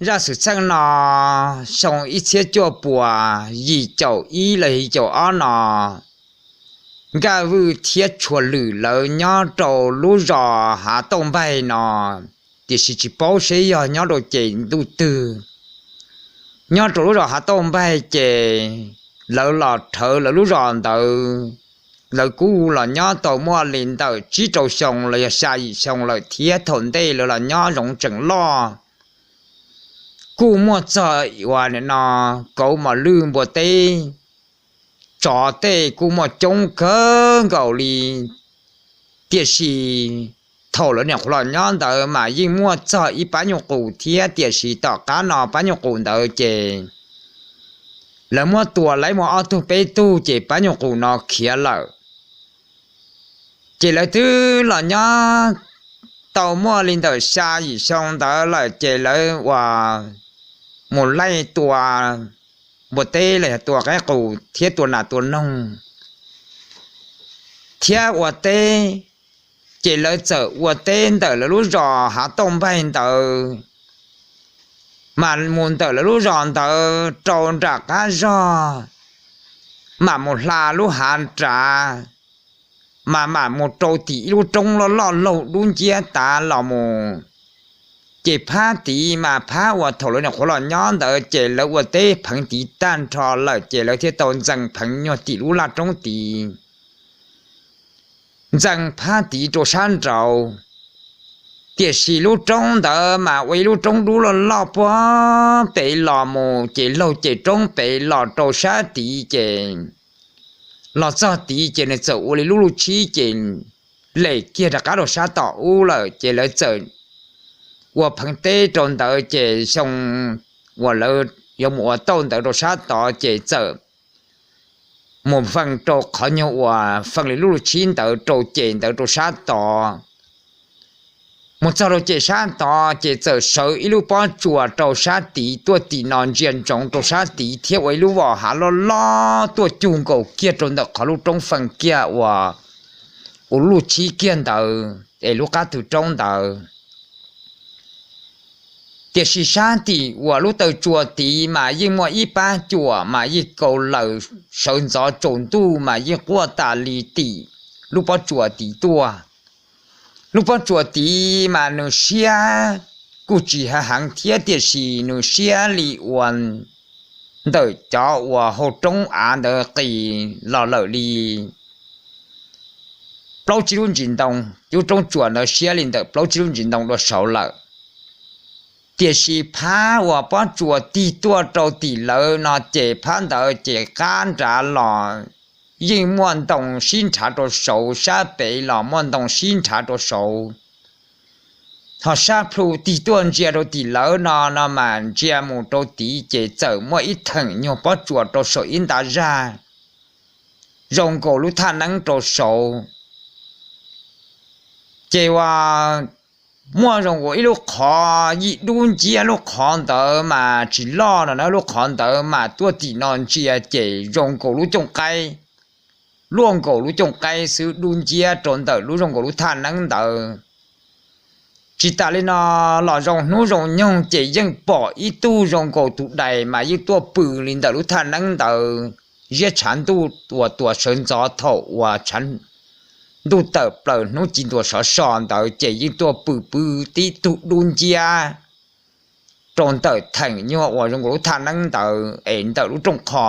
Zaj xwm txheej no, xyoo ib txhiab cuaj puas yim caum ib los yim caum ob no, Nkaj Vwj thiab Tshua Lwm lawv nyob rau lub zos Hav Tauj Npaig no, tiam sis tsis paub seb yog nyob rau ces ntuj twg. Nyob rau lub zos Hav Tauj Npaig ces lawv los rhawv lawv lub zos ntawd, lawv kuj los nyob tau muaj li ntawm tsib rau xyoo los yog xya yim xyoo lawm thiab. Thaum ntej lawv los nyob zoov tseem loj, kuj muaj txog uas nim no kauv mos lwj npua teb, tsov tej kuj muaj coob kawg nkaus li. Tiam sis thaum lawv nyuam qhuav los nyob ntawd mas yeej muaj txog ib pab nyuj qus thiab, tiam sis tom qab no pab nyuj qus ntawd ces lawv muab tua laib muaj ob tug peb tug ces pab nyuj qus no khiav lawm. Ces lawv twb los nyob tau muaj li ntawm xya yim xyoo ntawd lawm ces lawv uas mus laij tua npua teb los yog tua qaib qus thiab tua nas tua noog thiab ua teb, ces lawv txawm ua teb ntawm lawv lub zos Hav Tauj Npaig ntawd, mas mus ntawm lawv lub zos ntawd rau nram qab zog, mam mus hla lub hav nrad, mas mam mus rau tim ib lub roob loj loj laug dub nciab tav los mus. Ces phab tid mas phab uas thaum lawv nyuam qhuav los nyob ntawd ces lawv ua teb pheev tid tag nrho lawm ces lawv thiaj tau ntxees pheev nyuag tim lub laj roob tid, ntxees phab tid rau sab nraud. Tiam sis lub roob ntawd mas ua ib lub roob dub loj loj puag pem los mus ces laug ces roob pem los rau sab tid ces los txog tid ces nws txawm ua li lub luj tshib ces lem kiag rov qab rau sab tom ub lawm ces lawv txawm ua pheev teb rau ntawd ces xyoo uas lawv yuav mus ua tauj ntawd rau sab tod ces txawm mus feej rau qhov nyuag uas feej li lub luj tshib ntawd rau ces ntawd rau sab tod. Mus txog rau ces sab tod ces txawm sawv ib lub pob tsuas rau sab tid tuaj tim no ntsia ntsoov rau sab tid thiab ua ib lub vos hav loj loj tuaj cug nkaus kiag rau ntawm qhov lub roob feej kiag uas ua lub luj tshib kiag ntawd es lub qab tw roob ntawd. Tiam sis sab tim uas lub taw tsuas tid mas yeej muaj ib pab cuam mas yeej kaus laws sawv ntxov tsaus ntuj mas yeej quaj tas li tim lub pob tsuas tid tuaj. Lub pob tsuas tid mas nws siab kuj tsis hav heev thiab tiam sis nws siab li uas ntawm cov uas hau roob av ntawd qis los lawm li plaub tsib lub ntsis ntoo. Lub roob tsuas ntawd siab li ntawm plaub tsib lub ntsis ntoo dua saud lawm. Tiam sis phab uas pob tsuas tig tuaj rau tim lawv no ces phab ntawd ces qab nrad los yeej muaj ntoo sib nrhav rau saud, sab pem los muaj ntoo sib nrhav rau saud. Ho sab plhu tig tuaj ntsia rau tim lawv no no mas ntsia mus rau tid ces txawm muaj ib theem nyuag pob tsuas rau saum ib nta zaj, zoo nkaus lub thaj neeb rau saud. Ces uas muaj zoo nkaus ib lub qhov yim dub nciab, lub qhov ntawd mas tsis loj no na, lub qhov ntawd mas tuaj tim no ntsia ces zoo nkaus lub cooj qaib, luaj nkaus lub cooj qaib xwb dub nciab rau ntawm lub zoo nkaus lub thaj neeb ntawd. Tsis tas li no los zoo hnub zoo nyoog ces yeej pom ib tug zoo nkaus tus dais mas yeej tuaj pw li ntawm lub thaj neeb ntawd, ziab tshav ntuj uas tuam sawv ntxov thaum uas tshav ntuj tawm plaws hnub ci ntuas sov so ntawd ces yeej tuaj pw pw tib tug dub nciab rau ntawm theem nyuag uas zoo nkaus lub thaj neeb ntawd es ntawm lub rooj qho.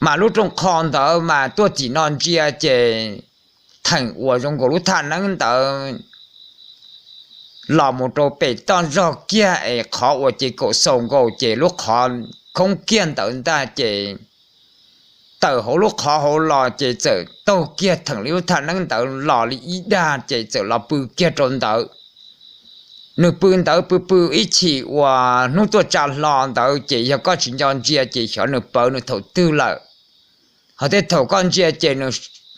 Mas lub rooj qho ntawd mas tuaj tim no ntsia ces theem uas zoo nkaus lub thaj neeb ntawd los mus rau pem toj zog kiag es qhov uas ces kaum xaus nkaus ces lub qhov khoob kiag ntawd ntag ces tawm hauv lub qhov hauv los ces txawm taug kiag theem li lub thaj neeb ntawd los li ib dag ces txawm los pw kiag rau ntawd. Nws pw ntawd pw pw ib chim uas hnub tuaj tsa hlo ntawd ces yog koj tsis nco ntsia ces xyov nws pawv nws thaum twg lawm. Ho tej thaum koj ntsia ces nws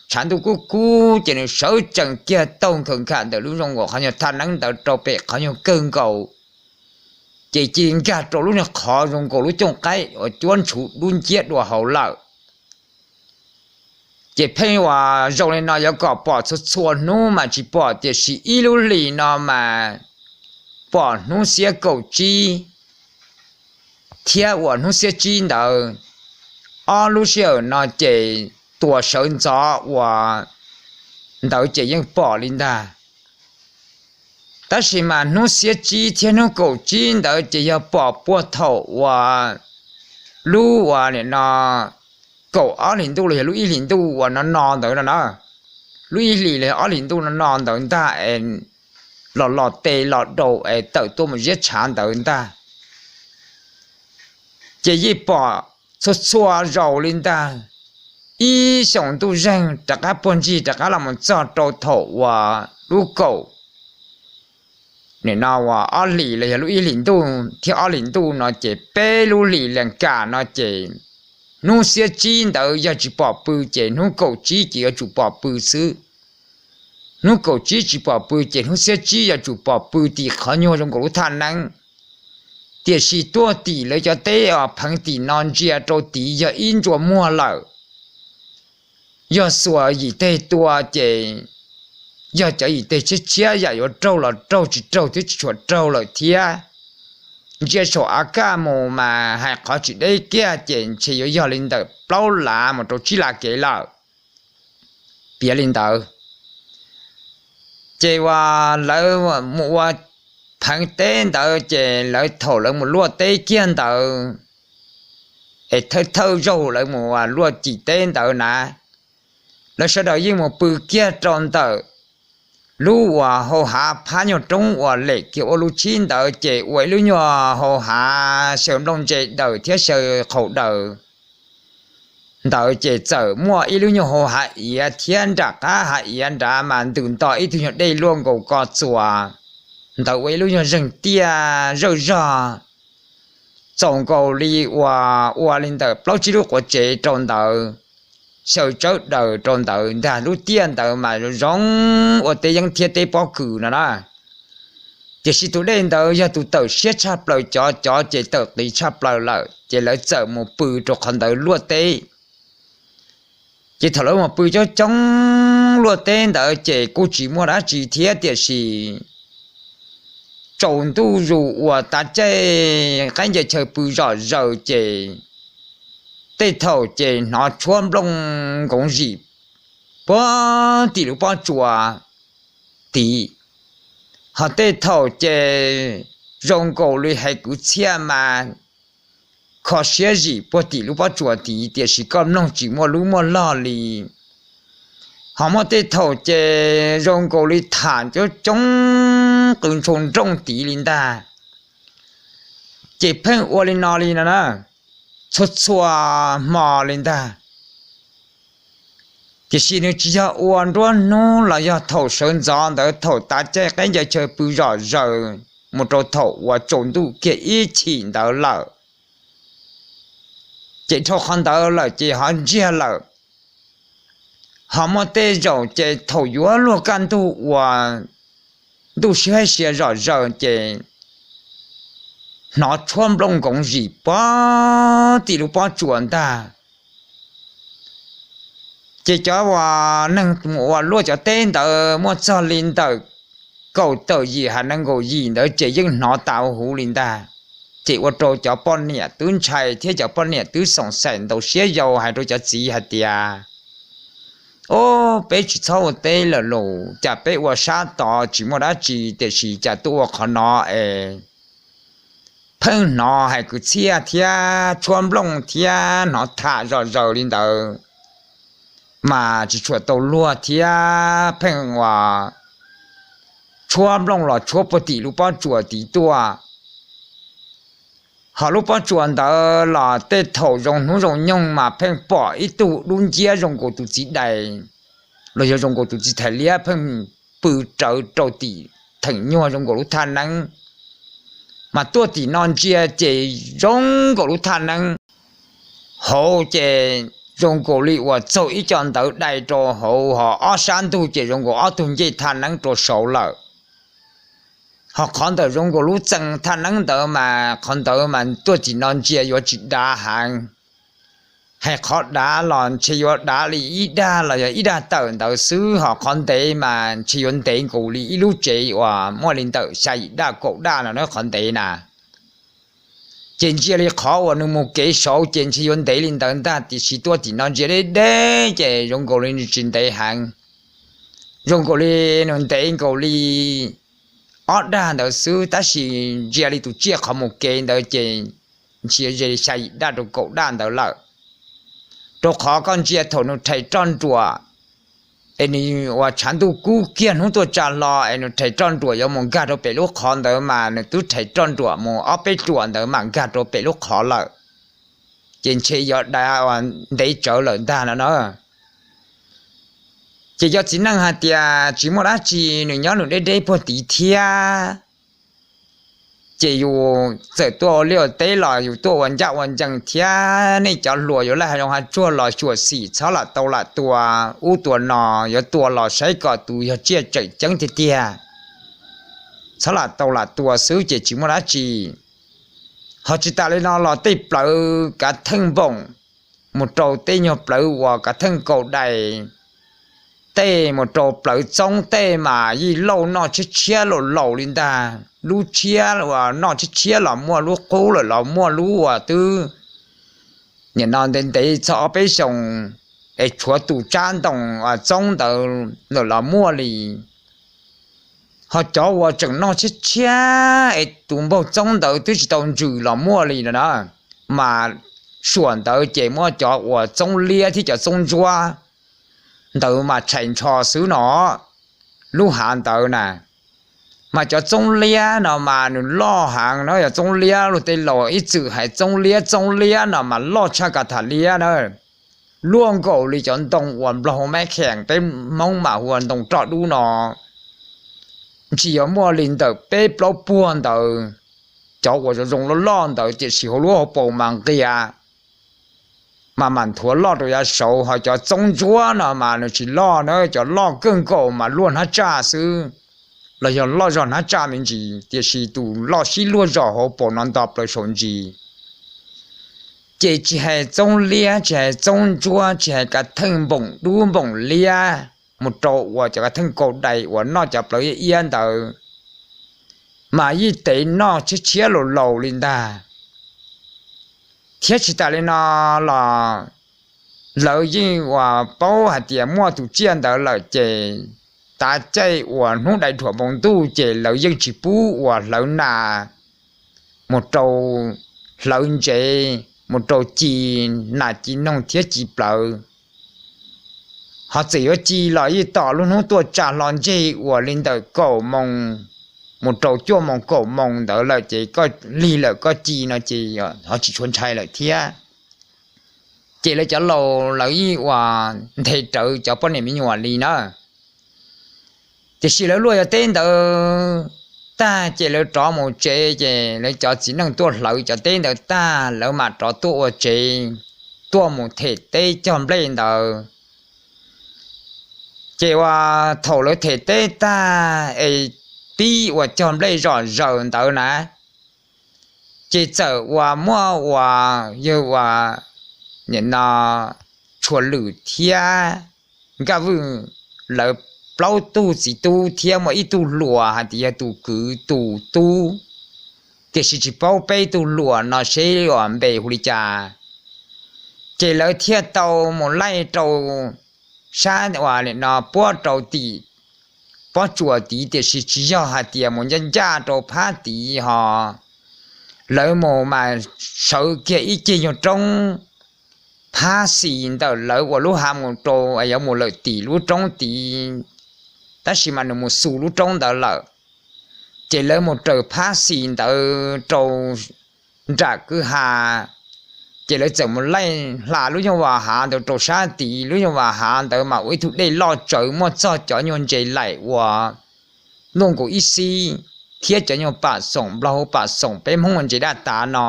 tshav ntuj kub kub ces nws sawv tsees kiag taug nkhaws nkham ntawm lub zoo nkaus qhov nyuag thaj neeb ntawd rau pem qhov nyuag kawg nkaus, ces ci nkag rau lub niag qhov zoo nkaus lub cooj qaib uas cuab ntshuv dub nciab dua hauv lawm. Ces pheej uas zoo li no yuav kom pom txhua txhua hnub mas tsis pom, tiam sis ib lub hlis no mas pom hnub xiab kaum tsib thiab uas hnub xiab tsib ntawd, ob lub sij hawm no ces tus sawv ntxov uas ntawd ces yeej pom li ntag. Tab sis mas hnub xiab tsib thiab hnub kaum tsib ntawd ces yog pom puag thaum uas lub uas nim no kaum ob hlis ntuj los yog lub ib hlis ntuj uas no no ntawd no na, lub ib hlis los yog ob hlis ntuj no no ntawd ntag es los los tes los daus es tawm tuaj mus ziab tshav ntawd ntag. Ces yeej pom txhua txhua zaus li ntag, ib xyoos ntuj zeeg rov qab puag ncig rov qab los mus txog rau thaum uas lub kaum nim no uas ob hlis los yog lub ib hlis ntuj thiab ob hlis ntuj no ces peb lub hlis lees kam no ces hnub xiab tsib ntawd yog tsis pom pw ces hnub kaum tsib ces yuav tsum pom pw xwb. Hnub kaum tsib tsis pom pw ces hnub xiab tsib yuav tsum pom pw tim qhov nyuag zoo nkaus lub thaj neeb. Tiam sis tuaj tim lawv cov teb os pheev tim no ntsia rau tid yog ib ntsua muag lawm. Yog xuas yim teg tua ces yog cov yim teg tshiab tshiab yam yuav raug los raug tsis raug thiab tsis tshua raug lawm thiab. Ntsia saum av kaj mus mas hais qhov tsis deb kiag ces ntshe yuav yog li ntawm plaub lav mus rau tsib lav kev lawm. Piav li ntawd ces uas lawv mus ua pheev teb ntawd ces lawv thaum lawv mus luaj teb kiag ntawd es thawj thawj zaug lawv mus luaj cim teb ntawd na, lawv sawv daws yeej mus pw kiag rau ntawm lub uas hau hav phab nyuag roob uas lem kiag ua lub tshib ntawd ces ua ib lub nyuag hau hav xyaw nplooj ntse daws thiab xyaw qhaus daws ntawd ces txawm muaj ib lub nyuag hau hav iav thiab nram qab hav iav nrad mas ntws nto ib tug nyuag dej luaj nkaus ko txuas ntawd ua ib lub nyuag zeeg tiaj zawj zog txaus nkaus li uas ua li ntawm plaub tsib lub quav tsev rau ntawd, xyaw tsawb daws rau ntawd ntag. Lub tiaj ntawd mas zoo ua teb yeeb thiab teb pob kws no na. Tiam sis tus dej ntawd yog tus tawm siab tshaj plaws, cov cov ces tawm qiv tshaj plaws lawm ces lawv txawm mus pw rau qhov ntawd luaj teb. Ces thaum lawv mus pw coob coob luaj teb ntawd ces kuj tsis muaj dab tsi thiab tiam sis tsaus ntuj zus uas tav caij qaib ncaws chaw pw zom zaws ces tej thaum ces hnov tshuab nplooj nkoov zim puag tim lub pob tsuas tid, ho tej thaum ces zoo nkaus li hais kwv txhiaj mas kho siab zim puag tim lub pob tsuas tid tiam sis koj mloog tsis muaj lub muaj log li. Ho muaj tej thaum ces zoo nkaus li tham coob coob qw ntshoo nrooj tid li ntag. Ces pheej ua li no li no na, txhua txhua hmo li ntag. Tiam sis nws tsis yog ua nruab hnub los yog thaum sawv ntxov ntawd, thaum tav caij qaib ncaws chaw pw zom zaws mus rau thaum uas tsaus ntuj kiag ib chim ntawd lawm, ces dhau qhov ntawd lawm ces ho ntsiag lawm. Ho muaj tej zaum ces thaum yuav luag kaj ntug uas ntuj sib haib sia zom zaws ces hnov tshuab nplooj nkoov zim puag tim lub pob tsuas ntag. Ces cov uas neeg mus ua luaj cov teb ntawd muaj txog li ntawm kaum tawm yim ha nees nkaum yim ntawd ces yeej hnov tas huv li ntag. Ces ua rau cov poj niam twb ntshai thiab cov poj niam twb xoom xaim ntaus siab yau hais rau cov txiv hais tias, Ob, peb tsis txhob ua teb lawm los cas peb ua sab tod tsis muaj dab tsi tiam sis cas tuaj ua qhov no es pheej hnov hais kwv txhiaj thiab tshuab nplooj thiab hnov tham zom zaws li ntawd, mas tsis tshua tau luag thiab pheej uas tshuab nplooj los tshuab puag tim lub pob tsuas tid tuaj. Ho lub pob tsuas ntawd los tej thaum zoo hnub zoo nyoog mas pheej pom ib tug dub nciab zoo nkaus tus txiv dais los yog zoo nkaus tus txiv thais liab pheej pw rawv rau tim theem nyuag zoo nkaus lub thaj neeb, mas tuaj tim no ntsia ces zoo nkaus lub thaj neeb hauv ces zoo nkaus li uas txaug ib co ntawv dai rau hauv ho ob sab ntug ces zoo nkaus ob tug ncej thaj neeb rau saud lawm. Ho qhov ntawm zoo nkaus lub txee thaj neeb ntawd mas qhov ntawd mas tuaj tim no ntsia yuav tsis dav heev. Hais qhov dav los ntshe yuav dav li ib dag los yog ib dag tawm ntawd xwb, ho qhov ntev mas ntshe yuav ntev nkaus li ib lub tsev uas muaj li ntawm xya yim daj kaum daj no na qhov ntev na. Ces ntsia li qhov uas nws mus kev saud ces ntshe yuav ntev li ntawd ntag, tiam sis tuaj tim no ntsia deb deb ces zoo nkaus li nws tsis ntev heev, zoo nkaus li nws ntev nkaus li ob dag ntawd xwb, tab sis ntsia li tus tsiaj qhov mus kev ntawd ces ntshe ze xya yim daj rau kaum daj ntawd lawm. Rau qhov koj ntsia thaum nws rhais roj nruam es nws uas tshav ntuj kub kiag hnub tuaj tsa hlo es nws rhais roj nruam yuav mus nkag rau pem lub qhov ntawd mas nws twb rhais roj nruam mus ob peb ruam ntawd mam nkag rau pem lub qhov lawm, ces ntshe yuav dav uas ntev tsawv lawm ntag no na. Ces cov txiv neej hais tias tsis muaj dab tsi, nws nyob nws deb deb puag tid thiab, ces yus txawm tuaj ua liaj ua teb los yus tuaj ua ncaj ua ncees thiab, nej cov hluas yuav laij hav zoov hav tsuag los xyuam xim txhob lam tau lam tua ub tua no, yuav tua los saib kom tus yog tsiaj tseem ceeb tiag tiag, txhob lam tau lam tua xwb ces tsis muaj dab tsi. Ho tsis tas li no los tej plawv kav theej npoom mus rau tej nyuag plawv uas kav theej kaum dais, tej mus rau plawv txoob tej mas yij lauj noj tshiab tshiab laus laus li ntag. Lub tshiab uas noj tshiab tshiab los muaj, lub qub lawm los muaj, lub uas twb nim no ntev ntev txog ob peb xyoos es tshuav tus tsab ntoo txoob ntawd lawm los muaj li. Ho cov uas tseem noj tshiab tshiab es tus npaug txoob ntawd twb tsis tau ntsws los muaj li no na, mas suam ntawd ces muab cov uas txoob liab thiab cov txoob ntsuab ntawd mas tshais ntsho xwb no, lub hav ntawd na. Mas cov txoob liab no mas nws loj heev na, yog txoob liab luag tej laus ib txwm hais txoob liab, txoob liab no mas loj tshaj kav tham liab na. Luaj nkaus li cov ntoo uas nplog hu mab khees, peb Hmoob mas hu ua ntoo roj dub no, ntsis yuav muaj li ntawm peb plaub puag ntawd. Cov uas zoo zoo loj loj ntawd tiam sis hauv lub hauv paus mas nqia, mas mam nthuav loj rau yav saud. Ho cov txoob ntsuab no mas nws tsis loj na, cov loj kawg nkaus mas luaj hnab tsaj xwb, los yog loj zog hnab tsaj me ntsis, tiam sis tus loj sib luag zog hauv paus no nto plaws saum ntsis. Ces tsis hais txoob liab, tsis hais txoob ntsuab, tsis hais kav theej npoom dub npoom liab, mus rau uas cov kav theej kaum dais uas noj cov plawv iab iab ntawd, mas yij tev noj tshiab tshiab laus laus li ntag. Thiab tsis tas li no los lawv yeej uas paub hais tias muaj tus tsiaj ntawd lawm ces tav caij uas hnub dai dhuam npoo ntuj ces lawv yeej tsis pub uas hlawv nas mus rau, hlawv ntsev mus rau ci nas ci noog thiab ci plawv. Ho txawm yuav ci los yeej tos lub hnub tuaj tsa hlo ntseg uas li ntawm kaum moos mus rau cuaj moos kaum moos ntawd lawm ces koj lig lawm koj ci no ces ho tsis tshua ntshai lawm thiab. Ces lawv cov laus lawv yeej uas nthe rawv cov poj niam me nyuam li na. Tiam sis lawv luaj cov teb ntawd tag ces lawv rov mus tsev, ces lawv cov txiv neej tuaj hlawv cov teb ntawd tag lawv mam rov tuaj ua tsev, tuaj mus them teb cog nplej ntawd. Ces uas thaum lawv them teb tag es pib uas cog nplej zom zaws ntawd na, ces txawm uas muaj uas yawg uas nim no Tshua Lwm thiab Nkaj Vwj lawv plaub tug txiv tub thiab muaj ib tug hluas hais tias yog tus kwv tus tub, tiam sis tsis paub peb tug hluas no seb uas npe hu li cas. Ces lawv thiaj tau mus laij rau sab uas nim no puab rau tim pob tsuas tid, tiam sis tsis yog hais tias mus ncaj ncaj rau phab tid ho. Lawv mus mas sawv kiag ib ceg nyuag roob phab xis ntawm lawv uas lub hav mus rau, yuav mus lawm tim lub roob tid, tab sis mas nws mus xu lub roob ntawd lawm. Ces lawv mus raws phab xis ntawd rau nram kwj ha, ces lawv txawm mus laij hla lub nyuag vas hav ntawd rau sab tid. Lub nyuag vas hav ntawd mas ua ib tug dej loj tsawv muaj txog cov nyuag ntses laim uas luaj nkaus ib xib, thiab cov nyuag pam xoom nplog hu pam xoom peb Hmoob ua ntses daj tav no,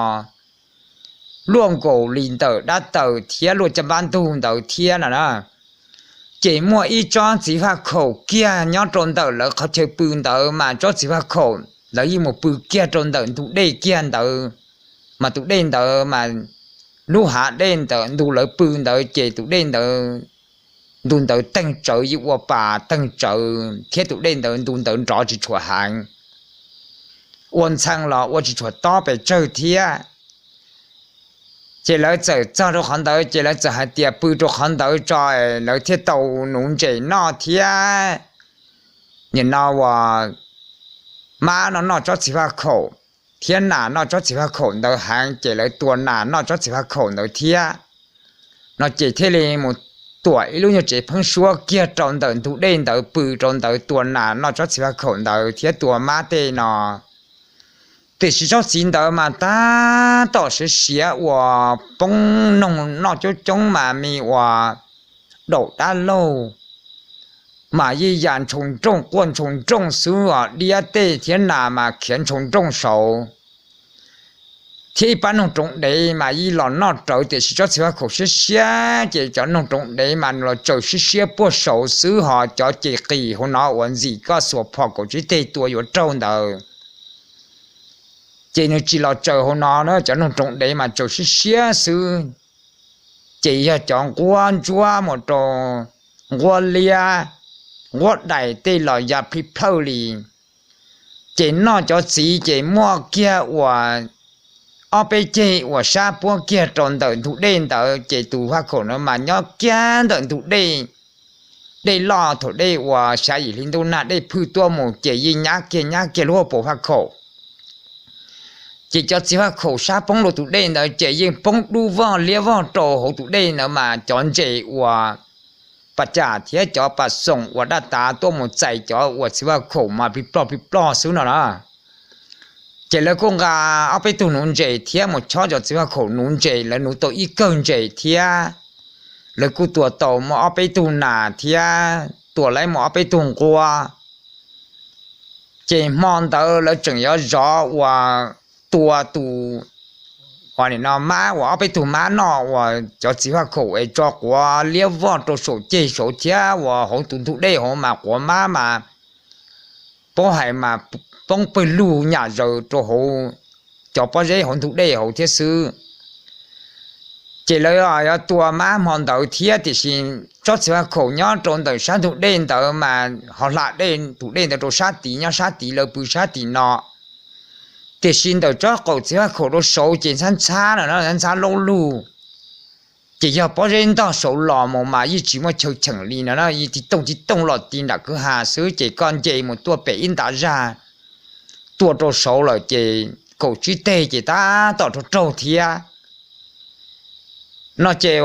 luaj nkaus li ntawm dab taws thiab luaj caj npab ntug ntawd thiab no na. Ces muaj ib tsob txiv faj khaum kiag nyob rau ntawm lawv qhov chaw pw ntawd, mas tsob txiv faj khaum lawv yeej mus pw kiag rau ntawm ntug dej kiag ntawd, mas tus dej ntawd mas lub hav dej ntawd ntu lawv pw ntawd ces tus dej ntawd, ntu ntawd teeg tsawv yeej ua pas teeg tsawv thiab tus dej ntawd ntu ntawd nrov tsis tshua heev, ua ntxhee los ua tsis tshua tob pes tsawg thiab. Ces lawv txawm txog rau qhov ntawd ces lawv txawm hais tias pw rau qhov ntawd tso, lawv thiaj tau nuv ntses noj thiab. Nim no uas mab no noj tsob txiv faj khaum thiab nas noj tsob txiv faj khaum ntawd heev ces lawv tua nas noj tsob txiv faj khaum ntawd thiab. No ces thiaj li mus tuam ib lub nyuag tsev pheeb suab kiag rau ntawm ntug dej ntawd pw rau ntawd tua nas noj tsob txiv faj khaum ntawd thiab tua mab tej no. Tiam sis tsob txiv ntawd mas tab tom siav siav uas poob noog noj coob coob mas me uas daum dab laug mas yeej ya ntshoo nrooj quaj ntshoo nrooj xwb os, diab tej thiab nas mas khiav ntshoo nrooj saud. Thiab ib pab noog roov dev mas yeej los noj rawv tiam sis tsob txiv faj khaum siab siab ces cov noog roov dev mas nws los tsaws siab siab puag saud xwb ho cov ces qis hauv no uas ntxim koj xuas phom kaum tsib teg tua yuav raug ntawd ces nws tsis los tsaws hauv no na, cov noog roov dev mas tsaws siab siab xwb. Ces yog cov nquab ntsuab mus rau nquab liab, nquab dais tej los ya plij plawj li. Ces noj cov txiv ces muaj kiag uas ob peb ceg uas sab puab kiag rau ntawm ntug dej ntawd ces tus faj khaum no mas nyob kiag ntawm ntug dej, dej loj thaum dej uas xya yim hli ntuj nag dej phwj tuaj mus ces yeej nyab kiag nyab kiag lub hauv paus faj khaum. Ces cov txiv faj khaum sab poob rau tus dej ntawd ces yeej poob dub vog liab vog rau hauv tus dej ntawd mas cov ntses uas pas cas thiab cov pas xoom uas daj tav tuaj mus txais cov uas txiv faj khaum mas plij ploj plij ploj xwb no na. Ces lawv kuj nqa ob peb tug nuv ntses thiab mus chob cov txiv faj khaum nuv ntses, lawv nuv tau ib kawg ntses thiab. Lawv kuj tua tau muaj ob peb tug nas thiab tua lawv muaj ob peb tug nquab. Ces hmo ntawd lawv tseem yuav zov uas tua tus, nim no mab uas ob peb tug mab noj uas cov txiv faj khaum es tso quav liab vog rau saum ceg saud thiab uas hauv tus ntug dej hauv mas quav mab mas paub hais mas poob pawg lug nyam zaws rau hauv cov pob zeb hauv ntug dej hauv thiab xwb. Ces lawv yuav tua mab hmo ntawd thiab tiam sis tsob txiv faj khaum nyob rau ntawm sab ntug dej ntawd mas ho hla dej tus dej ntawd rau sab tid, nyob sab tid lawv pw sab tim no. Tiam sis ntawm tsob qaum txiv faj khaum rau saud ces ntxhab ntxhab no na, ntxhab ntxhab laub lug. Ces yog pob zeb ntog saud los mus mas yeej tsis muaj chaw cheem li no na, yeej tib tooj tib tooj los ti nram kwj ha xwb ces koj nce mus tuaj pem ib ntav zaj, tua rau saud lawm ces kaum tsib teg ces tab tom raug raug thiab. No ces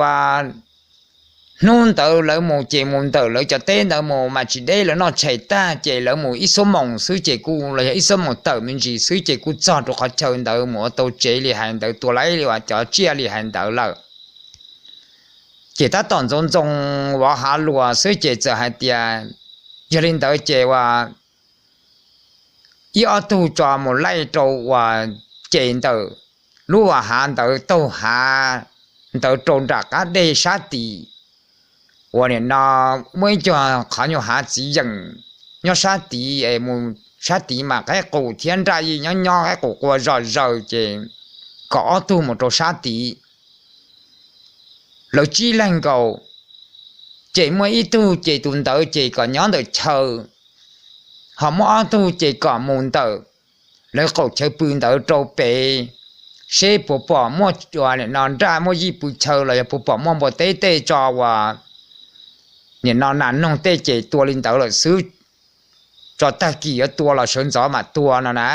hnub ntawd lawv mus ces mus ntawm lawv cov teb ntawd mus mas tsis deb, lawv noj tshais tag ces lawv mus ib xuab moos xwb ces kuj los yog ib xuab moos tawm me ntsis xwb ces kuj txog rau qhov chaw ntawd mus ua tau tsev li hais ntawd, tua lawv li uas cov tsiaj li hais ntawd lawm. Ces tab tom ntxoov ntxoo vov hav luas xwb ces txawm hais tias, yog li ntawd ces uas ib ob tug tso mus laij rau uas ces ntawm lub uas hav ntawd taug hav ntawd rau nram qab dej sab tid, uas nim no muaj ib co qhov nyuag hav txiv yeem nyob sab tid es mus sab tid mas qaib qus thiab nraj yeej nyob nyob qaib qus qua zom zaws ces kom ob tug mus rau sab tid. Lawv tsib leeg nkaus, ces muaj ib tug ces tus ntawd ces kom nyob ntawm chaw, ho muaj ob tug ces kom mus ntawm lawv qaum chaw pw ntawd rau pem, seb puas pom muaj ua nim no nraj muaj yij pw chaw los yog puas pom muaj npua teb tej tso uas nim no nas noog tej ces tua li ntawd lawm xwb, tso tag kis yuav tua los sawv ntxov mam tua no na.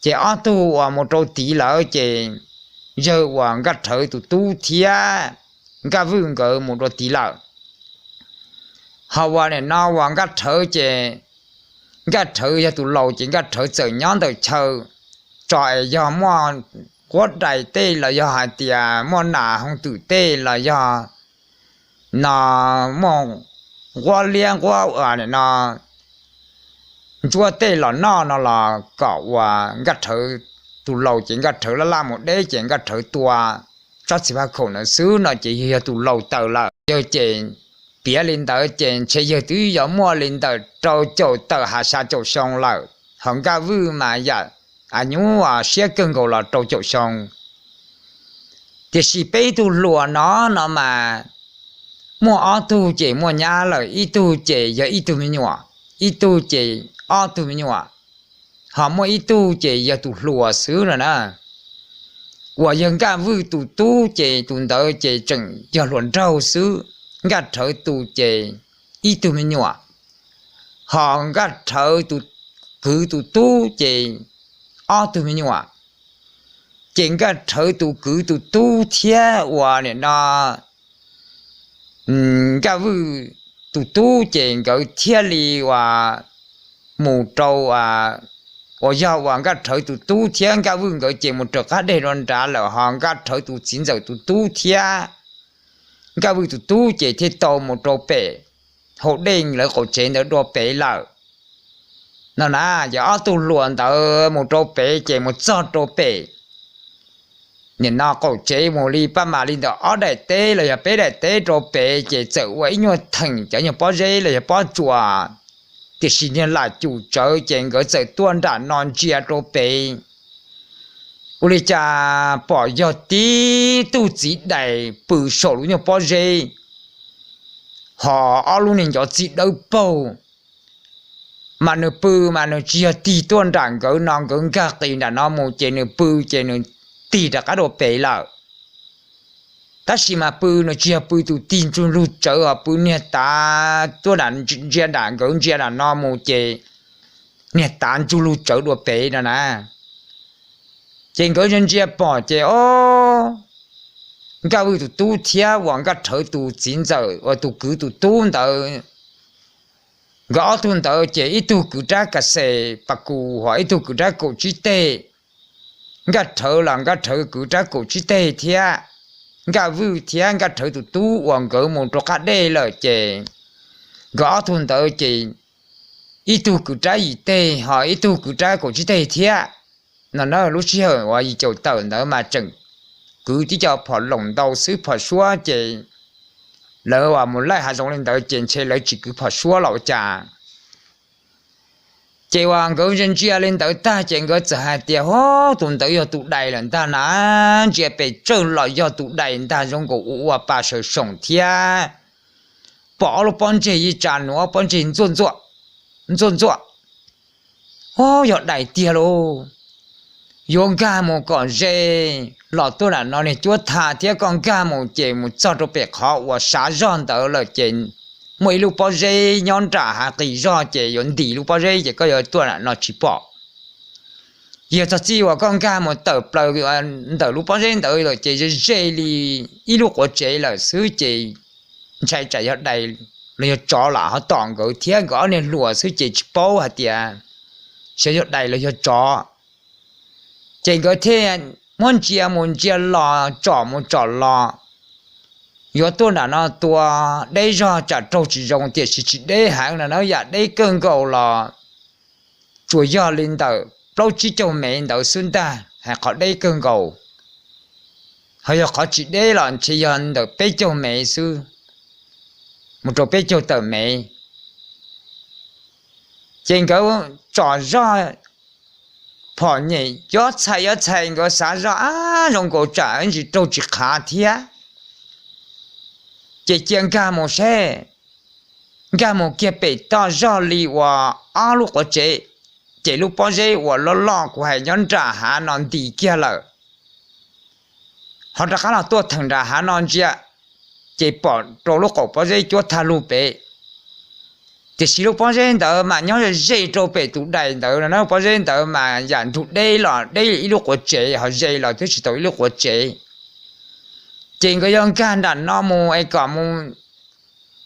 Ces ob tug uas mus rau tid lawm ces yawg uas Nkaj Rhawv tus tub thiab Nkaj Vwj nkawd mus rau tid lawm. Ho uas nim no uas Nkaj Rhawv ces Nkaj Rhawv yog tus laus ces Nkaj Rhawv txawm nyob ntawm chaw, tso es yog muaj quab dais tej los yog hais tias muaj nas hoo twm tej los yog no muaj nquab liab nquab nim no ntsuab tej los noj no los kom uas Nkaj Rhawv tus laus ces Nkaj Rhawv laj laj mus deb ces Nkaj Rhawv tua tsob txiv faj khaum ntawd xwb no ces yog tus laus taws lawm. Yog ces piav li ntawd ces ntshe yawg twb yuav muaj li ntawm rau caum tawm ha xya caum xyoo lawm, ho Nkaj Vwj mas yam a nyuj siab kawg nkaus los rau caum xyoo. Tiam sis peb tug hluas no no mas muaj ob tug ces muaj nyab lawm, ib tug ces yog ib tug me nyuam, ib tug ces ob tug me nyuam, ho muaj ib tug ces yog tus hluas xwb no na. Uas yog Nkaj Vwj tus tub ces tus ntawd ces tseem yog hluas nraug xwb, Nkaj Rhawv tus ces ib tug me nyuam, ho Nkaj Rhawv tus kwv tus tub ces ob tug me nyuam. Ces Nkaj Rhawv tus kwv tus tub thiab uas nim no Nkaj Vwj tus tub ces nkawd thiaj li uas mus rau, uas yog uas Nkaj Rhawv tus tub thiab Nkaj Vwj nkawd ces mus raws qab deg rau nrad lawm, ho Nkaj Rhawv tus txiv ntxawm tus tub thiab Nkaj Vwj tus tub ces thiaj tau mus rau pem hauv dej lawv qaum tsev ntawd dua pem lawm no na. Ces ob tug hluas ntawd mus rau pem ces mus txog rau pem nim no qaum tsev mus li pab mam li ntawm ob daim teb los yog peb daim teb rau pem ces txawm ua ib nyuag theem cov nyuag pob zeb los yog pob tsuas, tiam sis niag lam cum tsawv ces nkawd txawm tuaj nram no ntsia rau pem. Ua li cas pom yog tib tug txiv dais pw saum lub nyuag pob zeb, ho ob lub niag ncov txij dawb paug. Mas nws pw mas nws tsis yog tig tuaj nram nkawd no, nkawd nkag qis nram no mus ces nws pw ces nws tig rov qab dua pem lawm. Tab sis mas pw nws tsis yog pw tus tig ntsug lug tsawv, ho pw niag tav tuaj ntsia nram nkawd ntsia nram no mus ces niag tav ntsug lug tsawv dua pem no na. Ces nkawd ntsia ntsia pom ces o, Nkaj Vwj tus tub thiab uas Nkaj Rhawv tus txiv ntxawm uas tus kwv tus tub ntawd, nkawd ob tug ntawd ces ib tug kwv rab kas xes pas kus, ho ib tug kwv rab kaum tsib teg. Nkaj Rhawv los Nkaj Rhawv kwv rab kaum tsib teg thiab, Nkaj Vwj thiab Nkaj Rhawv tus tub uas nkawd mus rau qab dej lawm ces nkawd ob tug ntawd ces ib tug kwv rab yim teg ho ib tug kwv rab kaum tsib teg thiab. No na, lub sij hawm uas yim caum tawm ntawd mas tseem kwv tib co phom loos ntau xwb, phom suab ces lawv uas mus laij hav zoov li ntawd ces ntshe lawv tsis kwv phom suab los ua cas. Ces uas nkawd ntsia ntsia li ntawd tag ces nkawd txawm hais tias, Ho, tus ntawd yog tus dais lawm ntag na, ntsia pes tsawg los yog tus dais ntag, zoo nkaus ua ua pa sawv soom thiab. Pom ob lub pob ntseg ib tsa nuav, ob pob ntseg ntxuaj ntxuaj. Ho, yog dais tiag lauj. Yuav nkag mus kom ze los tuaj nram no niag cuab tha thiab, koj nkag mus ces mus txog rau pem qhov uas sav zog ntawd lawm ces muaj ib lub pob zeb nyob nram hav qis zog ces yuav ntim lub pob zeb ces koj yuav tuaj nram no tsis pom. Yog txog txij uas koj nkag mus tawm plaws ntawm lub pob zeb ntawd lawm ces ze li ib lub quav tsev lawm xwb ces ntshai tsam yog dais los yog tsov lam ho tom nkawd thiab nkawd ob niag hluas xwb ces tsis paub hais tias xyov yog dais los yog tsov. Ces nkawd thiaj muab ntsia mus ntsia los tsom mus tsom los, yuav tuaj nram no tua deb zog tsam raug tsis zoo, tiam sis tsis deb heev no na, yam deb kawg nkaus los tsuas yog li ntawm plaub tsib caug mev ntawd xwb ntag, hais qhov deb kawg nkaus. Ho yog qhov tsis deb los ntshe yog ntawm peb caug mev xwb, mus rau peb caug tawm mev. Ces nkawd tsom zog phom nyem yob txhais yob txhais, nkawd xav zoj ab zoo nkaus tsam ntsis raug tsis qhav thiab. Ces cia nkag mus seb, nkag mus kiag pem toj zog li uas ob lub quav tsev, ces lub pob zeb uas loj loj kuv hais nyob nram hav no ntim kiag lawm. Ho rov qab los tuaj theem nram hav no ntsia, ces pom rau lub qaum pob zeb cuab thaj lug pem. Tiam sis lub pob zeb ntawd mas nyob ze ze rau pem tus dais ntawd no na, pob zeb ntawd mas yam nrug deb los deb ib lub quav tsev, ho ze los twb tsis tau ib lub quav tsev. Ces nkawd yog nkag nram no mus es kom mus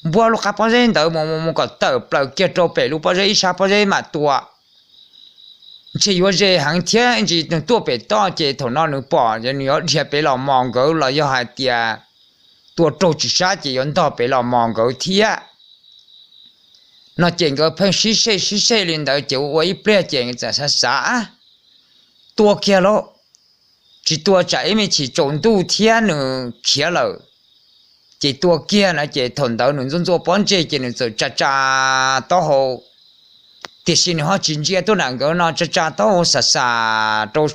npuab lub qab pob zeb ntawd mus mus mus kom tawm plaws kiag rau pem lub pob zeb ib sab pob zeb mam tua. Ntshe yuav ze heev thiab ntsis nws tuaj pem toj ces thaum no nws pom ces nws yuav dhia pem los mos nkawd los yog hais tias tua raug tsis sab ces yuav ntog pem los mos nkawd thiab. No ces nkawd pheej sib sej sib sej li ntawd ces ua ua ib pliag ces txawm xav xav, Tua kiag lauj, tsis tua tsam ib me chim tsaus ntuj thiab nws khiav lawm. Ces tua kiag na ces thaum ntawd nws ntxuaj ntxuaj pob ntseg ces nws txawm tsa tsa taub hau, tiam sis nws ho tsis ntsia tuaj nram nkawd no, tsa tsa taub hau xav xav rau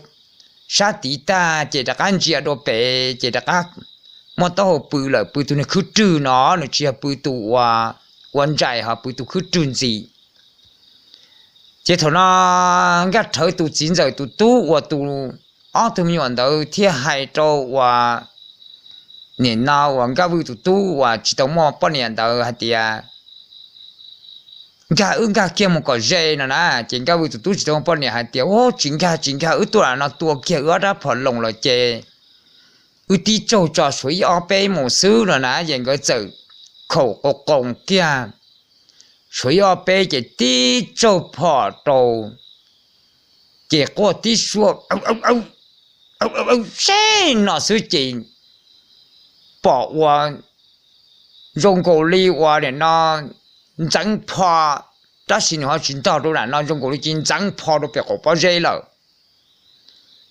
sab tid tag ces rov qab ntsia dua pem ces rov qab muaj taub hau pw lawm, pw tus niag khwb rwg no, nws tsis yog pw tus ua ntsais, ho pw tus khwb rwg ntxiv. Ces thaum no Nkaj Rhawv tus txiv ntxawm tus tub uas tus ob tug me nyuam ntawd thiaj hais rau uas nim no uas Nkaj Vwj tus tub uas tsis tau muaj poj niam ntawd hais tias, Nkag, wb nkag kiag mus kom ze no na. Ces Nkaj Vwj tus tub tsis tau muaj poj niam hais tias, Ub, tsis nkag, tsis nkag, wb tuaj lam no tua kiag wb ob rab phom loos lawm ces wb tib tsaug tso suav ib ob peb mus xwb no na. Ces nkawd txawm khaum qoo qoo kiag suav ib ob peb ces tib tsaug phom rau, ces quaj tib suab, Aw, aw, aw, seb no xwb ces pom ua zoo nkaus li uas nim no ntxeev pho, tab sis nws ho tsis ntog rau lam no, zoo nkaus li ces ntxeev pho rau pem qaum pob zeb lawm.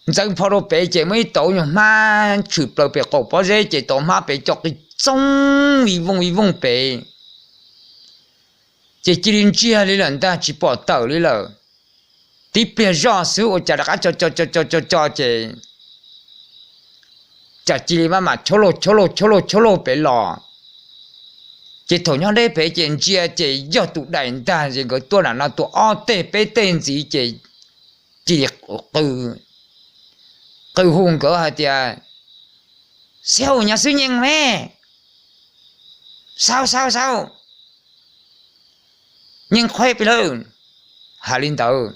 Ntxeev pho rau pem ces muaj ib tauv nyuag hmab tshwm plaws pem qaum pob zeb ces tauv hmab pem co qis txoog ib vooj ib vooj pem, ces cia li ntsiag li lawm ntag, tsis pom tawm li lawm. Tib pliag zoj xwb ua cas rov qab co co co co co ces cas cia li maj mam chob lauj chob lauj chob lauj chob lauj pem los. Ces thaum nyob deb pem ces ntsia ces yog tus dais ntag, ces nkawd tuaj lam no tua ob teg peb teg ntxiv ces cia li qw, qw hu nkawd hais tias, Xib hawm, nyob xwb nyeej me, xaub xaub xaub, nyeej qhueb pes lawm, hais li ntawd.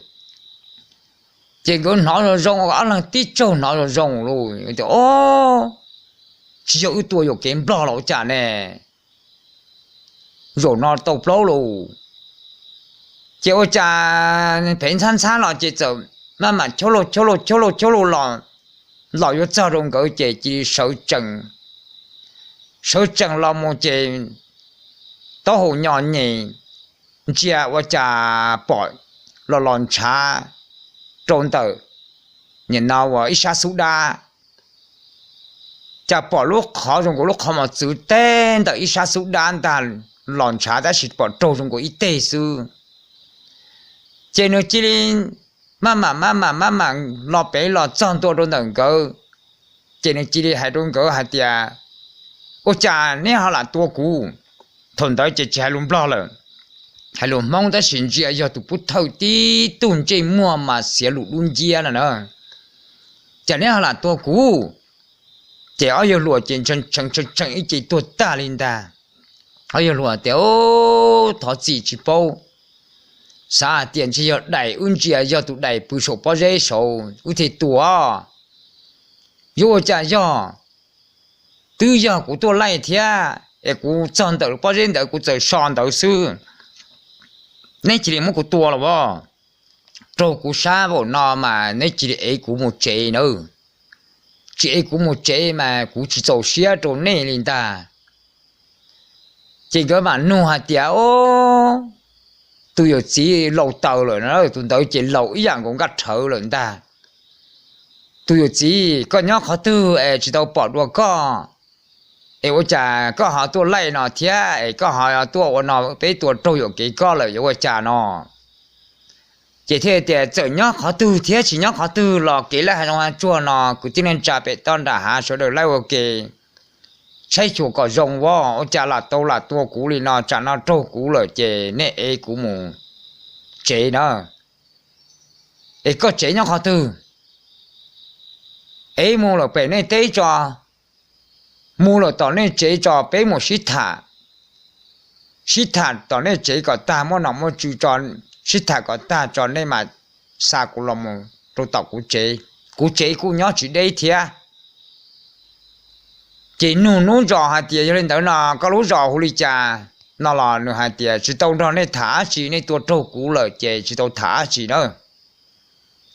Ces nkawd hnov zoo zoo, ob leeg tib tsaug hnov zoo zoo lauj, tias, Ob, tsis yog wb tua yuam kev nplog los ua cas ne? Zaum no tau plaub lauj. Ces ua cas phev ntxhab ntxhab los ces txawm maj mam chob lauj chob lauj chob lauj chob lauj los, los yuav txog rau nkawd ces cia li sawv tsees, sawv tsees los mus ces taub hau nyo nyem, ntsia ua cas pom los los ntshav rau ntawm nim no uas ib sab xub dab, cas pom lub qhov zoo nkaus lub qhov mos txwv teb ntawm ib sab xub dab ntag, los ntshav tab sis pom raug zoo nkaus ib teg xwb. Ces nws cia li maj mam maj mam maj mam los pem los txog ntua rau ntawm nkawd, ces nws cia li hais rau nkawd hais tias, Ua cas neb ho lam tua kuv? Thaum ntawd ces tsis hais lus nplog lawm, hais lus Hmoob tab sis ntsia yog tus pub thawj tib tug ntsej muag mas xiav lus dub nciab no na. Cas neb ho lam tua kuv? Ces ob yawg hluas ces tshee tshee tshee ib ce tuag tag li ntag. Ob yawg hluas tias, Thov txim, tsis paub, xav hais tias ntshe yog dais, wb ntsia yog tus dais pw saum pob zeb saud wb thiaj tua. Yuav ua cas yog, twb yog kuv tuaj laij thiab es kuv txog ntawm pob zeb ntawd kuv txawm so ntawd xwb. Neb cia li muab kuv tua los as, raug kuv sab vaum no mas neb cia li ev kuv mus tsev nawb. Tsis ev kuv mus tsev mas kuv tsis txaus siab rau nej li ntag. Ces nkawd mam nug hais tias, Ob, tus yawm txiv laus taws lawm na, tus ntawd ces laus ib yam nkaus Nkaj Rhawv lawm ntag. Tus yawm txiv, koj nyob qhov twg es tsis tau pom dua koj? Es ua cas koj ho tuaj laij no thiab es koj ho tuaj ua no, peb tua raug yuam kev koj lawm yuav ua cas no? Ces thiaj tias, Txawm nyob qhov twg thiab tsis nyob qhov twg los kev laij hav zoov hav tsuag no kwv tij neej tsa pem toj nram hav sawv daws laij ua ke, tshaib xyuas kom zoo as, ua cas lam tau lam tua kuv li no, tsam no raug kuv lawm ces nej ev kuv mus tsev na. Es koj tsev nyob qhov twg? Ev mus lawm pem nej teb tso, mus lawm tom nej tsev tso, peb mus sib tham, sib tham tom nej tsev kom tag, muaj nom muaj tswv tso, sib tham kom tag tso nej mam xa kuv los rau tom kuv tsev. Kuv tsev kuj nyob tsis deb thiab. Ces nug hnub zos hais tias, Yog li ntawd no koj lub zos hu li cas? No los nws hais tias, Tsis tau nrog nej tham dab tsi, nej tua raug kuv lawm ces tsis tau tham dab tsi na.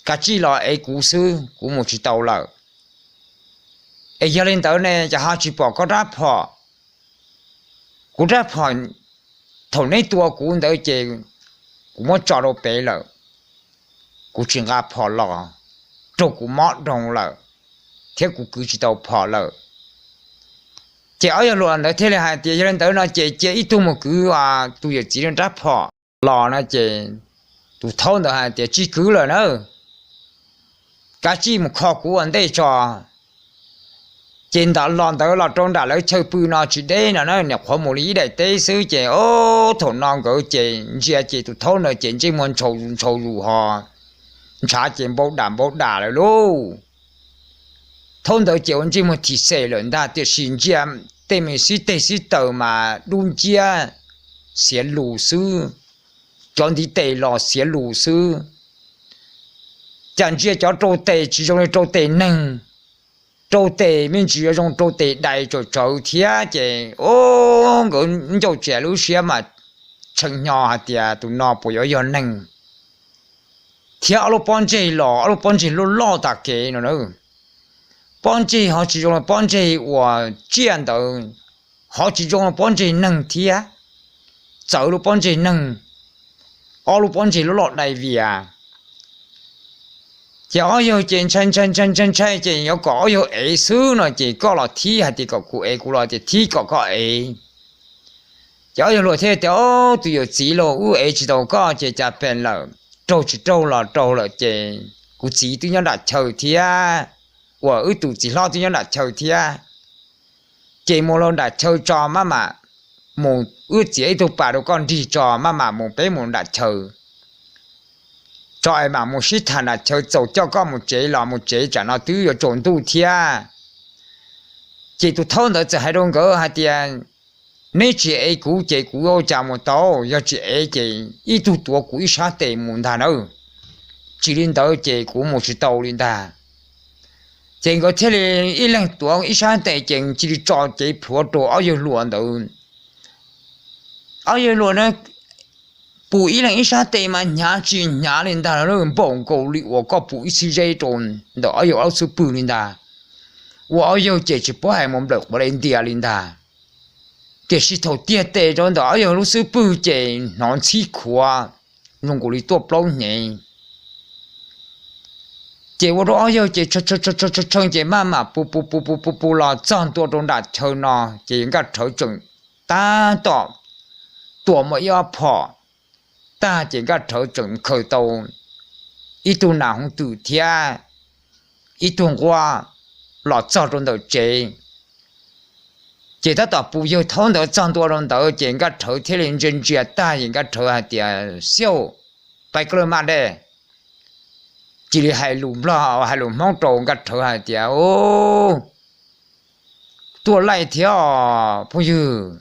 Kav tsij los ev kuv xwb, kuv mus tsis tau lawm. Es yog li ntawd ne, cas ho tsis pom koj rab phom? Kuv rab phom thaum neb tua kuv ntawd ces kuv muab tso rau pem lawm, kuv tsis nqa phom los, raug kuv mob dhau lawm, thiab kuv kwv tsis tau phom lawm. Ces ob yawg hluas ntawd thiaj li hais tias, Yog li ntawd no ces cia ib tug mus kwv tus yawm txiv rab phom los no. Ces tus thaub ntawd hais tias, Tsis kwv lawm na, kav tsij mus kho kuv ua ntej tso. Ces ntawd los ntawd los rau nram lawv chaw pw no tsis deb no na, nyuam qhuav mus li ib daim teb xwb ces o, thaum no nkawd ces ntsia ces tus thaub ntawd ces ntsej muag ntshau zus ntshau zus ho ntshav ces npau dam npau dam lawm lauj. Thaub ntawd ces ua ntsej muag thim xem lawm ntag, tiam sis ntsia tej me xib teg xib taws mas dub nciab xiav lus xwb, cov ntiv tes los xiav lus xwb. Cas ntsia cov rau tes tsis zoo li rau tes neeg, rau tes me ntsis yuav zoo rau tes dais tsawm tsawv thiab ces o, nkawd ncauj tsev lub siab mas tshee hnyo hais tias tus no puas yuav yog neeg. Thiab ob lub pob ntseg los ob lub pob ntseg loj loj tas kev no na. Pob ntseg ho tsis zoo li pob ntseg uas tsiaj ntawd, ho tsis zoo li pob ntseg neeg thiab, txawv lub pob ntseg neeg, ob lub pob ntseg loj loj dai vias. Ces ob yawg ces ntshai ntshai ntshai ntshai ntshai ces yuav kom ob yawg ev xwb no ces koj los thib hais tias kom kuv ev, kuv los tias thib kom koj ev. Ces ob yawg luag thiaj tias, Ob, tus yawm txiv los wb ev tsis tau koj ces cas pes lawm, raug tsis raug los raug lawm ces kuv txiv twb nyob nram chaw thiab, uas wb tus txiv hlob twb nyob nram chaw thiab. Ces mus rau nram chaw tso maj mam mus, wb txiav ib tug pas rau koj nrig tso maj mam mus, peb mus nram chaw tso es mam mus sib tham nram chaw, txaus coj koj mus tsev los mus tsev, tsam no twb yuav tsaus ntuj thiab. Ces tus thaub ntawd txawm hais rau nkawd hais tias, Neb tsis ev kuv ces kuv ua cas mus tau, yog tsis ev ces ib tug tuav kuv ib sab tes mus ntag na, tsis li ntawd ces kuv mus tsis tau li ntag. Ces nkawd thiaj li ib leeg tuav ib sab tes ces cia li tso cev plhuav rau ob yawg hluas ntawd. Ob yawg hluas na, pum ib leeg ib sab tes mas hnyav tsis hnyav li ntag, npaum nkaus li uas koj pum ib txhib zeb rau ntawm ob yawg lub xub pwg li ntag. Ua ob yawg ces tsis paub hais mus nplawm quav li ntias li ntag. Tiam sis thaum tiag tes rau ntawm ob yawg lub xub pwg ces hnov ntxhib khuav zoo nkaus li tuaj plaub hnev. Ces ua rau ob yawg ces tshee ces maj mam pu pu pu pu pu pu los txog ntua rau nram chaw no ces Nkaj Rhawv tseem tab tom tua muaj ib ob phom tag ces Nkaj Rhawv tseem khaws tau ib tug nas hoov twm thiab ib tug nquab los txog rau ntawm tsev. Ces tab tom pus yawg thaub ntawd txog ntua rau ntawd ces Nkaj Rhawv thiaj li ntsia ntsia tag ces Nkaj Rhawv hais tias, Xiauj, pais koj laj maj dej. Cia li hais lus Nplog hais lus Hmoob rau Nkaj Rhawv hais tias, Tuaj laij thiab os phooj ywg,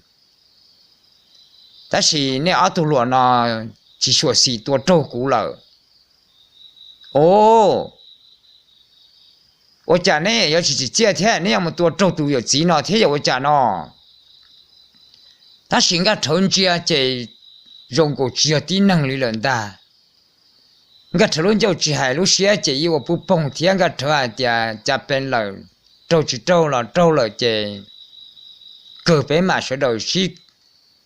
tab sis nej ob tug hluas no tsis xyuam xim tua raug kuv lawm. O, ua cas neb yuav tsis tsim txiaj thiab, neb yuav mus tua raug tus yawm txiv no thiab yog ua cas no? Tab sis Nkaj Rhawv ntsia ces zoo nkaus tsis yog tib neeg li lawm ntag. Nkaj Rhawv lub ncauj tsis hais lub siab ces yeej ua pub poog thiab Nkaj Rhawv hais tias, Cas pes lawm, raug tsis raug los raug lawm ces kawg peb mam sawv daws sib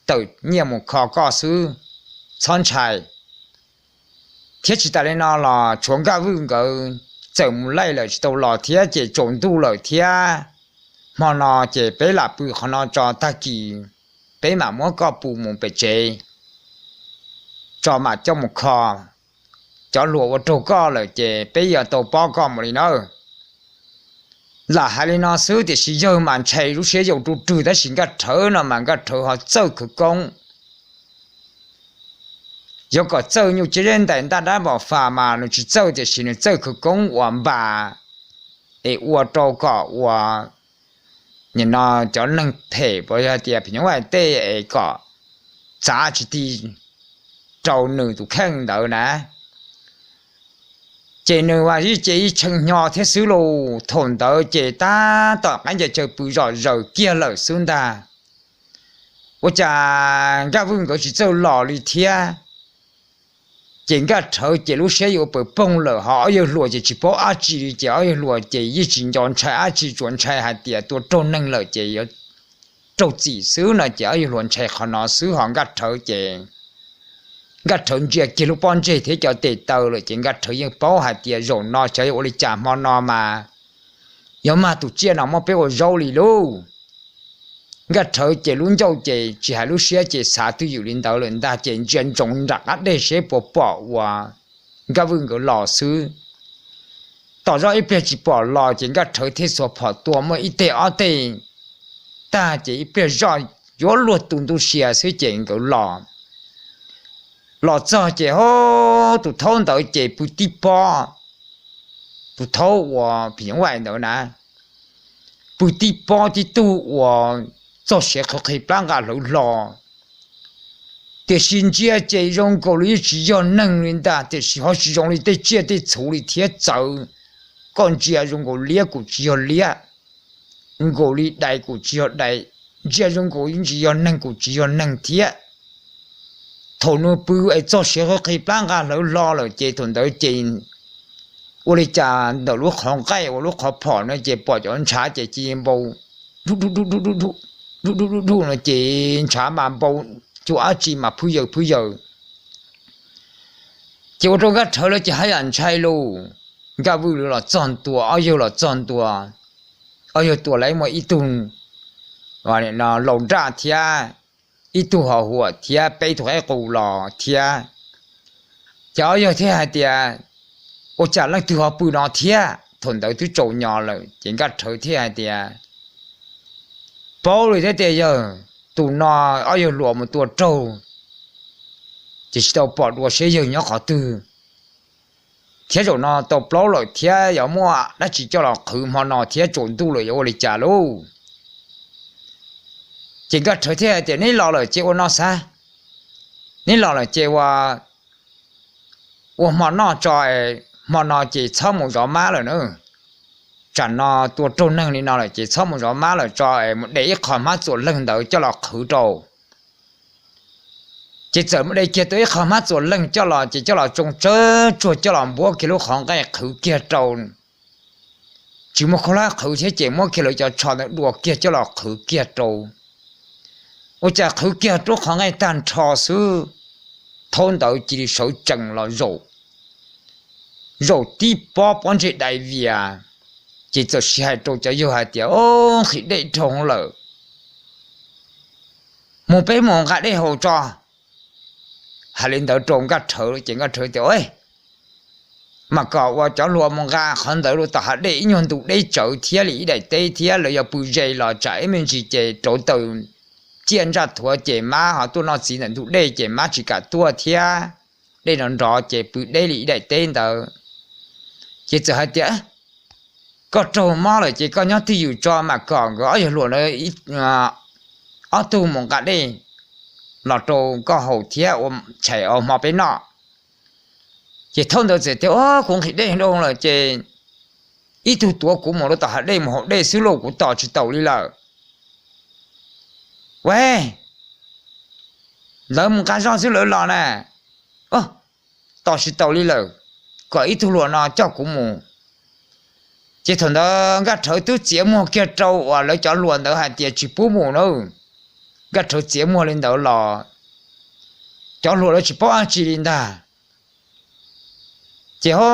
tawm nyiaj mus kho koj xwb, txhob ntshai. Thiab tsis tas li no los tshuav Nkaj Vwj nkawd txawm mus laij lawm tsis tau los thiab ces tsaus ntuj lawm thiab. Hmo no ces peb lam pw qhov no tso, tag kis peb mam muab koj pus mus pem tsev tso mam coj mus kho. Cov hluas ua raug koj lawm ces peb yuav tau pob koj mus li nawb. Lam hais li no xwb tiam sis yawg mas ntshai lub siab yau rug rwg, tab sis Nkaj Rhawv no mas Nkaj Rhawv ho txawj khawv koob. Yuav kom txawj nyuj ciab zeb ntais ntaj dab npam fas mas nws tsis txawj, tiam sis nws txawj khawv koob uas npas es ua rau kom uas nim no cov neeg phem puas yog tias phim nyuj vais tej es kom txav tsis ti rau nws tus kheej ntawd na. Ces nws mas ib ce ib tshee hnyo thiab xwb lauj. Thaum ntawd ces tab tom qaib ncaws chaw pw zom zaws kiag lawm xwb ntag. Ua cas Nkaj Vwj nkawd tsis txawj los li thiab? Ces Nkaj Rhawv ces lub siab yuav pawg poog lawm, ho ob yawg hluas ces tsis paub dab tsi li, ces ob yawg hluas ces yeej tsis nco ntshai dab tsi, tsuas ntshai hais tias tua raug neeg lawm ces yuav raug txim xwb no, ces ob yawg hluas ntshai qhov no xwb. Ho Nkaj Rhawv ces Nkaj Rhawv ntsia kiag lub pob ntseg thiab cov tes taw lawm ces Nkaj Rhawv yeej paub hais tias zaum no xyov yuav ua li cas, hmo no mas yuav mag tus tsiaj no muab peb ua zaub li lauj. Nkaj Rhawv ces lub ncauj ces tsis hais lub siab ces xav twj ywm li ntawd lawm ntag, ces ntsia ntsoov nram qab deg seb puas pom uas Nkaj Vwj nkawd los xwb. tom zoj ib pliag tsis pom los ces Nkaj Rhawv thiaj xuas phom tua muaj ib teg ob teg tag ces ib pliag zoj yuav luag tu ntuj sia xwb ces nkawd los. Los txog ces ho tus thaub ntawd ces pw tib pob, tus thaub uas phim nyuj vais ntawd na, pw tib pob tib tug uas txog siav qhwv qhi plab nqa hlawv hlo. Tiam sis ntsia ces zoo nkaus li yeej tsis yog neeg li ntag, tiam sis ho tsis zoo li tej tsiaj tej txhu li thiab, txawv. Koj ntsia zoo nkaus liab kuj tsis yog liab, nkaus li dais kuj tsis yog dais, ntsia zoo nkaus li tsis yog neeg kuj tsis yog neeg thiab. Thaum nws pw es txog siav qhwv qhi plab nqa hlawv hlo lawm ces thaum ntawd ces ua li cas ntawm lub qhov nqaij uas lub qhov phom no ces pom cov ntshav ces ci npau du du du no ces ntshav mas npau cuag dab tsi mas phwj yaws phwj yaws. Ces ua rau Nkaj Rhawv lawv ces haj yam ntshai lauj. Nkaj Vwj los txog ntua, ob yawg los txog ntua, ob yawg tua lawv muaj ib tug laus nraj thiab ib tug ho huam thiab peb tug qaib qus los thiab. Ces ob yawg thiaj hais tias, ua cas leej twg ho pw no thiab? Thaum ntawd twb tsaus nyo lawm ces Nkaj Rhawv thiaj hais tias, paub li thiab tiag yawg, tus no ob yawg hluas mus tua raug ces tsis tau pom dua seb yawg nyob qhov twg, thiab zaum no tau plaub lawm thiab yuav muaj dab tsi coj los qhwv hmo no thiab tsaus ntuj lawm yuav ua li cas lauj? Ces Nkaj Rhawv thiaj hais tias, neb los lawm ces ua no xav, neb los lawm ces ua, ua hmo noj tso, hmo no ces txhob mus zov mab lawm na. Tsam no tua raug neeg li no lawm ces txhob mus zov mab lawm tso, mus de ib qho hmab txuas leeg ntawd coj los qhwv rau. Ces txawm mus de kiag tau ib qho hmab txuas leeg coj los ces coj los tsoo tsawv tsuag coj los npuab kiag lub qhov nqaij qhwv kiag rau. Tsis muaj khaub hlab qhwv thiab ces muab kiag lawv cov tsho ntawd dua kiag coj los qhwv kiag rau. Ua cas qhwv kiag lub qhov nqaij tag nrho xwb, thaub ntawd cia li sawv tsees los zaum, zaum tib pob pob ntseg dai vias. Ces txawm sib hais rau cov yawg hais tias, o, nqhis dej dhau lawm, mus peb mus nqa dej haus tso. Hais li ntawd rau Nkaj Rhawv ces Nkaj Rhawv tias, mas kom ua cov hluas mus nqa qhov ntawd rau tom hav dej, ib nyuag ntu deb tsawv thiab li ib daim teb thiab lawv yuav pw ze los tsam ib me ntsis ces rauv taws ciaj ntsaj thuav ces mab ho tuaj noj txiv ntawm ntug dej ces mab tsis kam tuaj thiab, dej nrov nrov ces pw deb li ib daim teb ntawd. Ces txawm hais tias, koj raug mob lawm ces koj nyob twj ywm tso, mas kom nkawd ob yawg hluas na ob tug mus nqa dej los rau koj haus thiab ua tshais ua hmo peb noj. Ces thaub ntawd txawm tias, o, kuv nqhis dej dhau lawm ces ib tug tuav kuv mus rau tom hav dej mus haus dej xwb lauj, kuv tos tsis taus li lawm. Ua, lawv mus nqa zog xwb lawv los na, tos tsis taus li lawm, kom ib tug hluas no coj kuv mus. Ces thaum ntawd Nkaj Rhawv twb txiav muag kiag rau uas lawv cov hluas ntawd hais tias tsis pub mus na. Nkaj Rhawv txiav muag li ntawd los cov hluas lawv tsis paub dab tsi li ntag. Ces ho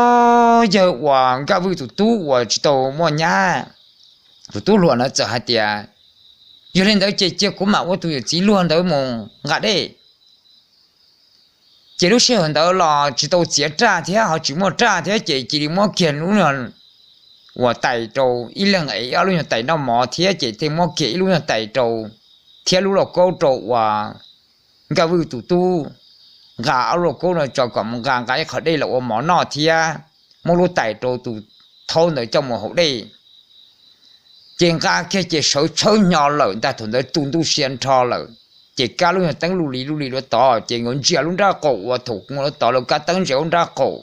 yawg uas Nkaj Vwj tus tub uas tsis tau muaj nyab, tus tub hluas na txawm hais tias, yog li ntawd ces cia kuv mam ua tus yawm txiv luag ntawd mus nqa dej. Ces lub sij hawm ntawd los tsis tau txiav raj thiab ho tsis muaj raj thiab ces cia li muab kiag lub nyuag uas tais rau ib leeg es ob lub nyuag tais noj mov thiab ces thiaj muab kiag ib lub nyuag tais rau thiab lub lauj kaub rau uas Nkaj Vwj tus tub nqa ob lub lauj kaub no tso kom mus nqa nqa ib qho dej los ua mov noj thiab muab lub tais rau tus thaub ntawd coj mus haus dej. Ces nqa kiag ces sawv tshawb hnyo lawm ntag, thaum ntawd tu ntuj sia nrho lawm. Ces kab lub nyuag teeb lub li lub li dua tod ces nkawd ntsia lub nrab qaum uas thaum kuv dua tod lawv kab teeb ntsia lub nrab qaum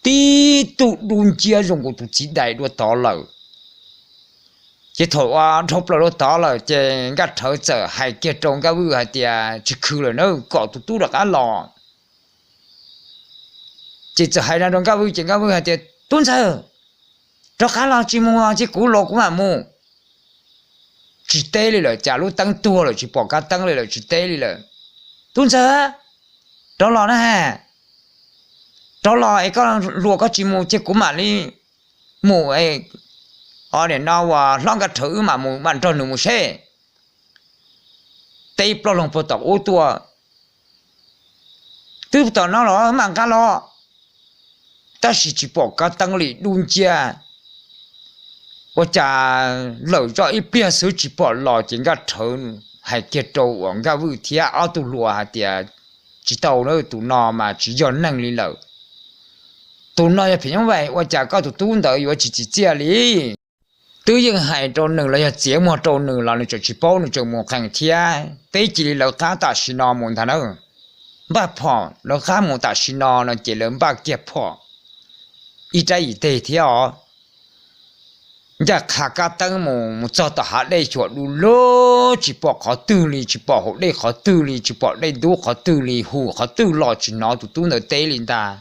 tib tug dub nciab zoo nkaus tus txiv dais dua tod lawm. Ces thaum uas dhau plaws dua tod lawm ces Nkaj Rhawv txawm hais kiag rau Nkaj Vwj hais tias tsis khwv lawm na, kom tus tub rov qab los. Ces txawm hais no rau Nkaj Vwj ces Nkaj Vwj hais tias tub ntxawg, rov qab los tsis mus ces kuv los kuv mam mus. Tsis teb li lawm, cas lub teeb tuag lawm tsis pom kab teeb li lawm tsis teb li lawm. Tub ntxawg, rov los na, rov los es koj hluas koj tsis mus ces kuv mam li mus, o, nim no uas hlob Nkaj Rhawv wb mam mus mam nrog nws mus seb. Teb plaub loog puag tom ub tuaj, twb tom no los mam nqa los. tab sis tsis pom kab teeb li, dub nciab. Ua cas lawm zoj ib pliag xwb tsis pom los, ces Nkaj Rhawv hais kiag rau uas Nkaj Vwj thiab ob tug hluas hais tias, Tsis tau, tus no mas tsis yog neeg li lawm. Tus no yog phim nyuj vais, ua cas koj tus tub ntawd yuav tsis tsim txiaj li? Twb yeej hais rau nws los yog txiav muag rau nws los nws tseem tsis paub, nws tseem mus qees thiab. Peb cia li lawv qab tam sim no mus ntag na. Npaj phom lawv qab mus tam sim no no ces lawv npaj kiag phom ib rab yim teg thiab os. Ncaj qha kab teeb mus, mus txog tom hav dej xyuas du lug, tsis pom qhov twg li, tsis pom hauv dej qhov twg li, tsis pom dej ntub qhov twg li, hu qhov twg los tsis hnov tus tub ntawd teb li ntag.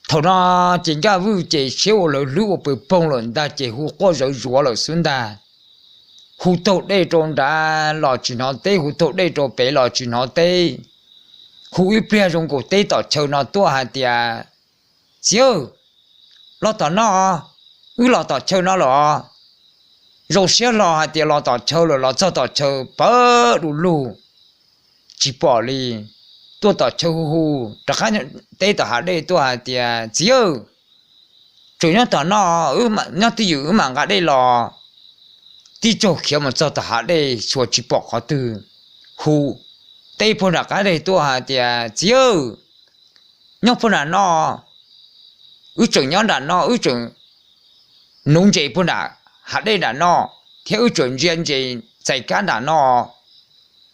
Thaum no ces Nkaj Vwj ces siab ua lawv hlwb ua pw poog lawm ntag, ces hu quaj zawv zuav lawm xwb ntag. Hu taug dej rau nrad los tsis hnov teb, hu taug dej rau pem los tsis hnov teb. Hu ib pliag zoo nkaus teb tom chaw no tuaj hais tias, Txiv, los tom no, wb los tom chaw no lawm os. Zoo siab hlo hais tias los tom chaw lawm, los txog tom chaw pawg du lug, tsis pom li. Tuaj tom chaw hu hu, rov qab teb tom hav dej tuaj hais tias, Txiv, tseem nyob tom no, nyob twj ywm wb mam nqa dej los. Tib tsaug khiav mus txog tom hav dej xyuas tsis pom qhov twg, hu teb puag nram qab deg tuaj hais tias, Txiv, nyob puag nram no, wb tseem nyob nram no, wb tseem nuv ntses puag nram hav dej nram no, thiab wb tseem ntsia ntses txais kab nram no.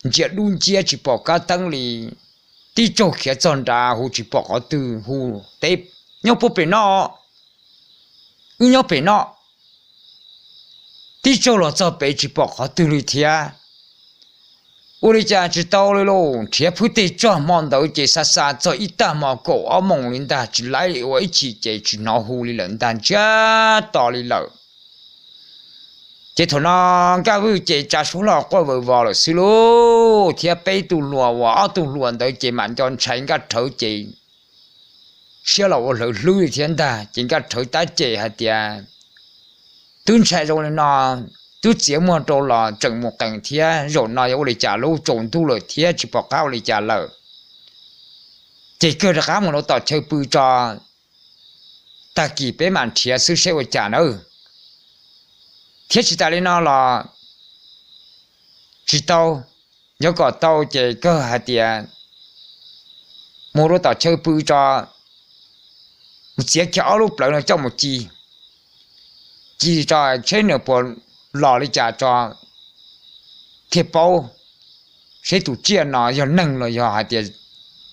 Ntsia dub nciab tsis pom kab teeb li. Tib tsaug khiav txog nrad hu tsis pom qhov twg, hu teb, Nyob puag pem no, wb nyob pem no. Tib tsaug los txog pem tsis pom qhov twg li thiab. Ua li cas tsis tau li lauj, nrhiav phwb teg txog hmo ntawd ces xa xa txog ib tag hmo kaum ob moos li ntag, tsis laib ua ib chim ces tsis hnov hu li lawm ntag, ntsiag to li lawm. Ces thaum no Nkaj Vwj ces tsa suab hlo quaj vawv vos lawm xwb lauj, thiab peb tug hluas uas ob tug hluas ntawd ces mam nco ntshai Nkaj Rhawv ces siab los ua lawv hlwb li thiab ntag. Ces Nkaj Rhawv tab cem hais tias, Twb ntshai zoo li no, twb txiav muag rau los tseem mus qees thiab, zaum no yog ua li cas lub tsaus ntuj lawm thiab tsis pom qab ua li cas lawm. Ces kawg rov qab mus rau tom chaw pw tso, tag kis peb mam nrhiav xwb seb ua cas nawb. Thiab tsis tas li no los tsis tau, yuav kom tau ces kawg hais tias mus rau tom chaw pw tso, mus txiav kiag ob lub plawv no coj mus ci, ci tso seb nws puas los li cas tso thiaj paub seb tus tsiaj no yog neeg los yog hais tias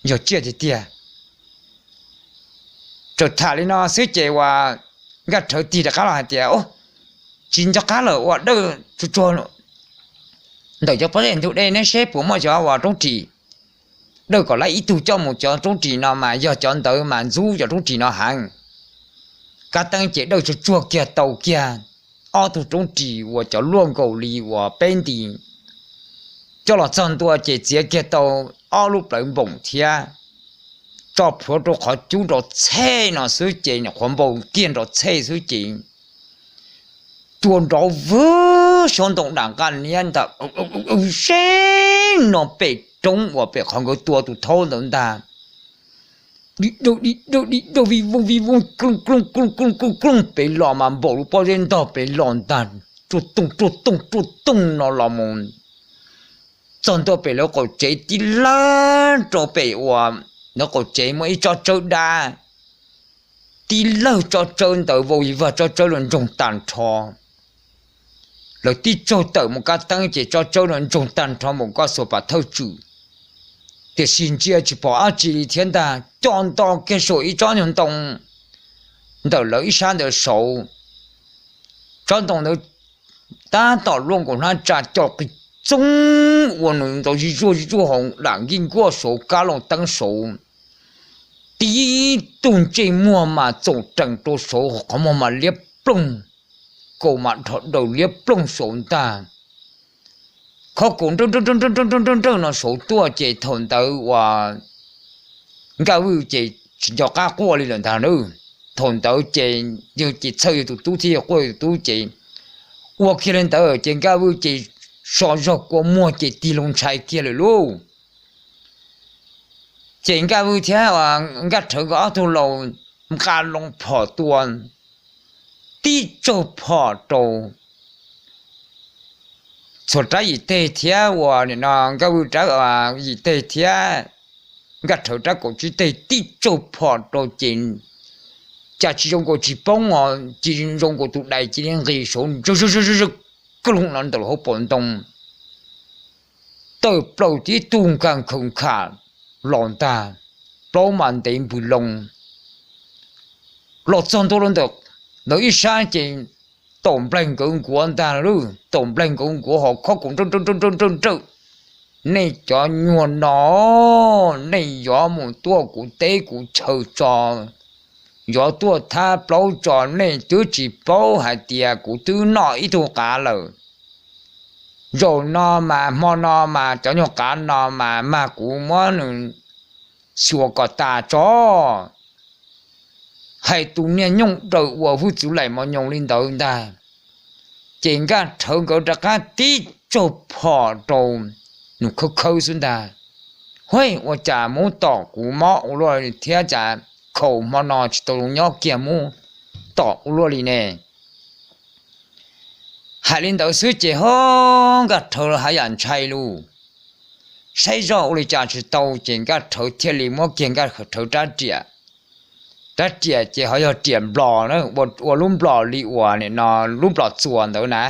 yog tsiaj tiag tiag. Txawm tham li no xwb ces uas Nkaj Rhawv tig rov qab los hais tias, Tsis nco qab lawm, ua dawj tsuag tsuag ntawm cov pob zeb ntug dej neb seb puas muaj cov uas roob ris. Dawj kom laib ib tug coj mus, cov roob ris no mas yog cov ntawd mas ntxub cov roob ris no heev. Kab teeb ces dawj tsuag tsuag kiag tau kiag ob tug roob ris uas cov luaj nkaus li uas peb nti coj los txog ntua ces txiav kiag tau ob lub plawv npoom thiab tso plhuav rau qhov cub nrov txhej no xwb ces nyuam qhuav npau kiag nrov txhej xwb ces tua nrov vwg xyoob ntoo dam nqaj niab ntag, seb no pem roob uas pem qhov nkawd tua tus thaub ntawd ntag. Di dawj di dawj di dawj vij vooj vij vooj klooj klooj klooj klooj klooj pem los mas npaum lub pob zeb ntog pem los ntag, ruaj tooj ruaj tooj ruaj tooj no los mus txog ntua pem lawv qaum tsev, tib lawg rau pem uas lawv qaum tsev muaj ib tsob tsawb dab, tib lawg tsob tsawb ntawd vau vag tsob tsawb los ntsoog tag nrho. Lawv tib tsaug tawm mus kab teeb ces tsob tsawb los ntsoog tag nrho npaum koj xuas pas thawj tswm. Tiam sis ntsia tsis pom dab tsi li thiab ntag, co nto kiag saum ib tsob nyuag ntoo ntawm lawv ib sab ntawd saud. Tsob ntoo ntawd tab tom luaj nkaus hnab tsa co qis txoog ua nws ntau zig zuag zig zuag hauv dam nkij nkuaj saud kab loo teeb saud. Tib tug ntsej muag mas txoom rees rau saud, qhov muag mas liab ploog, kaus mas dhos daws liab ploog saud ntag. Khob kaus nrawj nrawj nrawj nrawj nrawj nrawj nrawj no saud tuaj ces thaum ntawd uas Nkaj Vwj ces tsis nco qab quaj li lawm ntag na. Thaum ntawd ces yog ces txhawj yog tus tub thiab yog quaj yog tus tub ces ua kiag li ntawd ces Nkaj Vwj ces so zog kua muag ces tig loo ntshai kiag lawm lauj. Ces Nkaj Vwj thiab Nkaj Rhawv nkawd ob tug laus nqa loo phom tua tib tsaug phom rau txhua rab yim teg thiab uas nim no Nkaj Vwj rab yim teg thiab Nkaj Rhawv rab kaum tsib teg tib tsaug phom rau ces cas tsis zoo nkaus tsis poob os, cia li zoo nkaus tus dais cia li nqis saud zog zog zog kawg loo no ntawm hauv paus ntoo. Tawm plaws tib tug nkag khaws nkham los ntag, plaub mas ntev npws loo los txog ntua rau ntawm ntawd ib sab ces taum nplaig nkawd nkuav ntag lauj, taum nplaig nkawd nkuav ho khob kaum nrawj nrawj nrawj nrawj nrawj. Nej cov nyuag no, nej yuav mus tuaj kuv teb kuv chaw tso, yuav tuaj thab plaub tso, nej twb tsis paub hais tias kuv twb noj ib tug qav lawm. Zaum no mas hmo no mas cov nyuag qav no mas mag kuv muab nws xyuas kom tas tso. Hais tus niag nyooj daws uas hwj txwv laim mos nyoos li ntawd ntag, ces Nkaj Rhawv nkawd rov qab tib tsaug phom rau nws khawb khawb xwb ntag. Hwj, ua cas muab tom kuv mob ua luaj thiab cas khaus hmo no tsis tau zoo nyob kiag muab tom ua luaj li ne. Hais li ntawd xwb ces ho Nkaj Rhawv haj yam ntshai lug, saib zoj ua li cas tsis tau ces Nkaj Rhawv thiaj li muab kiag Nkaj Rhawv rab riam. Rab riam ces ho yog riam nplos, ua lub nplos li uas nim no lub nplos txuas ntawd na,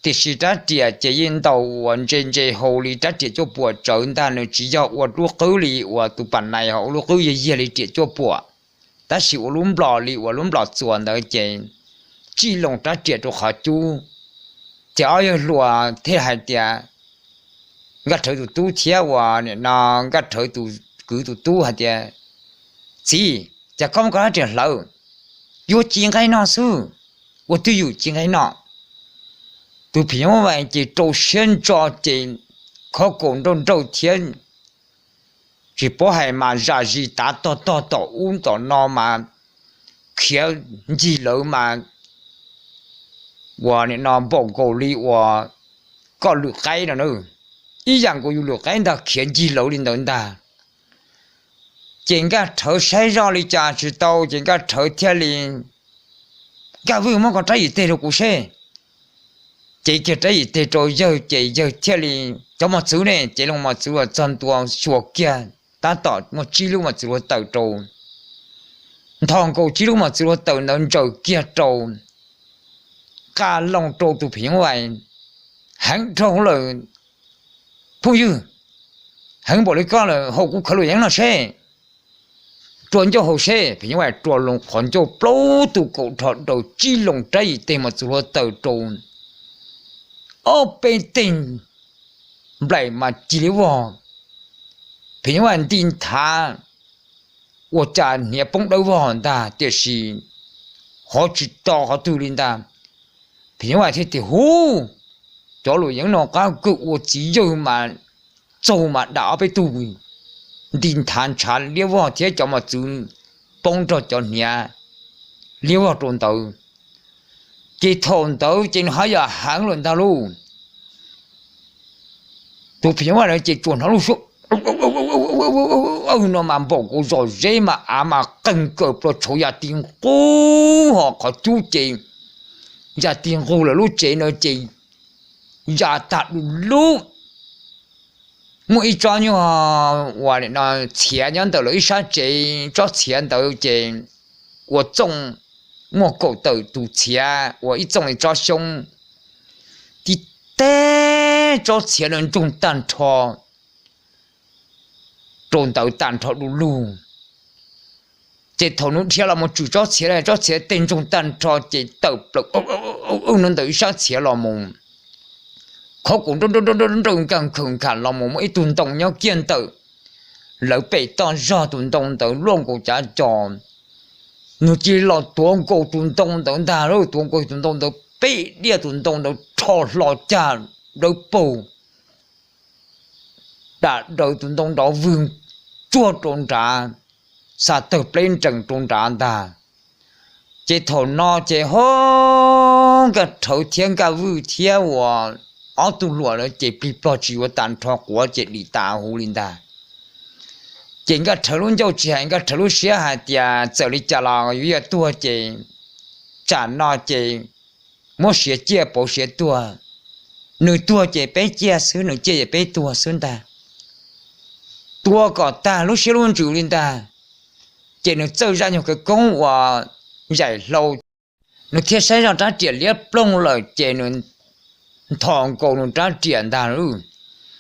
tiam sis rab riam ces yeej ntaus uas ntse ntse hau li rab riam cuaj puam tsawv ntag, nws tsis yog ua lub qwb li uas tus pas nais ho ua lub qwb yag yag li riam cuaj puam, tab sis ua lub nplos li uas lub nplos txuas ntawd ces tsij loo rab riam rau qhov cub. Ces ob yawg hluas thiaj hais tias, Nkaj Rhawv tus tub thiab uas nim no Nkaj Rhawv tus kwv tus tub hais tias, Txiv, cas koj muab koj rab riam hlawv? Yuav ci nqaij noj xwb, ua twj ywm ci nqaij noj. Tus phim nyuj vais ces rau siab ntso ces khob kaum nrawj nrawj thiab tsis paub hais mas zam zis tav tog tog tom ub tom no mas khiav ncig lawv mas uas nim no npaum nkaus li uas koj lwm qaib no na, ib yam nkaus yus lwm qaib ntag khiav ncig lawv li ntawd ntag. Ces Nkaj Rhawv saib zoj li cas tsis tau ces Nkaj Rhawv thiaj li, Nkaj Vwj, muab koj rab yim teg rau kuv seb. Ces kiag rab yim teg rau yawg ces yawg thiaj li, Cov mos txwv ne? Ces loo mos txwv uas txog ntua xyuas kiag tab tom muaj tsib lub mos txwv hluav taws rau, nthos nkaus tsib lub mos txwv hluav taws ntawd ntsaws kiag rau, nqa loo rau tus phim nyuj vais, Heev dhau lawm phooj ywg, heev npaum li koj lawm, haus kuv khawv luam yeeb no seb. Rua ncauj haus seb. Phim nyuj vais rua loo qhov ncauj plaub tus kaum rho daws tsib loo rab yim teg mos txwv hluav taws rau, ob peb teg nplaim mas cig liab vog. Phim nyuj vais nti nthav ua cas hniav poob dawb vog ntag, tiam sis hov tsis to qhov twg li ntag. Phim nyuj vais thiaj tias, Huv, cov luam yeeb no qab kawg, ua txiv yawg mas txaug mas dam ob peb tug, nti nthav ntshav liab vog thiab cov mos txwv poob nrog cov hniav liab vog rau ntawd. Ces thaum ntawd ces nws haj yam heev lawm ntag lauj. Tus phim nyuj vais ces tsuas hnov lub suab no mas npaum nkaus zom zeb mas av mas qeeg kawm plua tshauv ya ti nqug ho qhov cub ces ya ti nqug lawm lub tsev no ces ya tag du lug. Muaj ib tsob nyuag uas txhiav nyob ntawm lawv ib sab tsev, tsob txhiav ntawd ces ua txooj muaj kaum tawm tus txhiav ua ib txooj li tsob xyoob, tib teg tsob txhiav no ntsoog tag nrho rau ntawd tag nrho du lug. Ces thaum nws dhia los mus tsum tsob txhiav, tsob txhiav teg ntsoog tag nrho ces tawm plaws no ntawm ib sab txhiav los mus, khob kaum nrawj nrawj nrawj nrawj nkag khaws nkham los mus muaj ib tug ntoo nyob kiag ntawm lawv pem toj zog, tus ntoo ntawd luaj nkaus cav cos. Nws cia li los tuav nkaus tus ntoo ntawd ntag lauj, tuav nkaus tus ntoo ntawd peb diaj, tus ntoo ntawd rho hlo cag dawb paug, dam daws tus ntoo nrov vwg tsuag rau nrad, xa tawg pleb nrees rau nrad ntag. Ces thaum no ces ho Nkaj Rhawv thiab Nkaj Vwj thiab uas ob tug hluas lawv ces plig plog tsis yuav tas nrho quav ces dim tas huv li ntag. Ces Nkaj Rhawv lub ncauj tsis hais, Nkaj Rhawv lub siab hais tias txawm li cas los yuav yog tuag ces tsam no ces muab siav ciaj pauv siav tuag. Nws tuag ces peb ciaj xwb, nws ciaj ces peb tuag xwb ntag. Tua kom tag lub siab lub ntsws li ntag, ces nws txawj zaj nyuag khawv koob uas yaim hlau, nws thiaj saib zoj rab riam liab ploog lawm ces nws nthos nkaus nws rab riam ntag.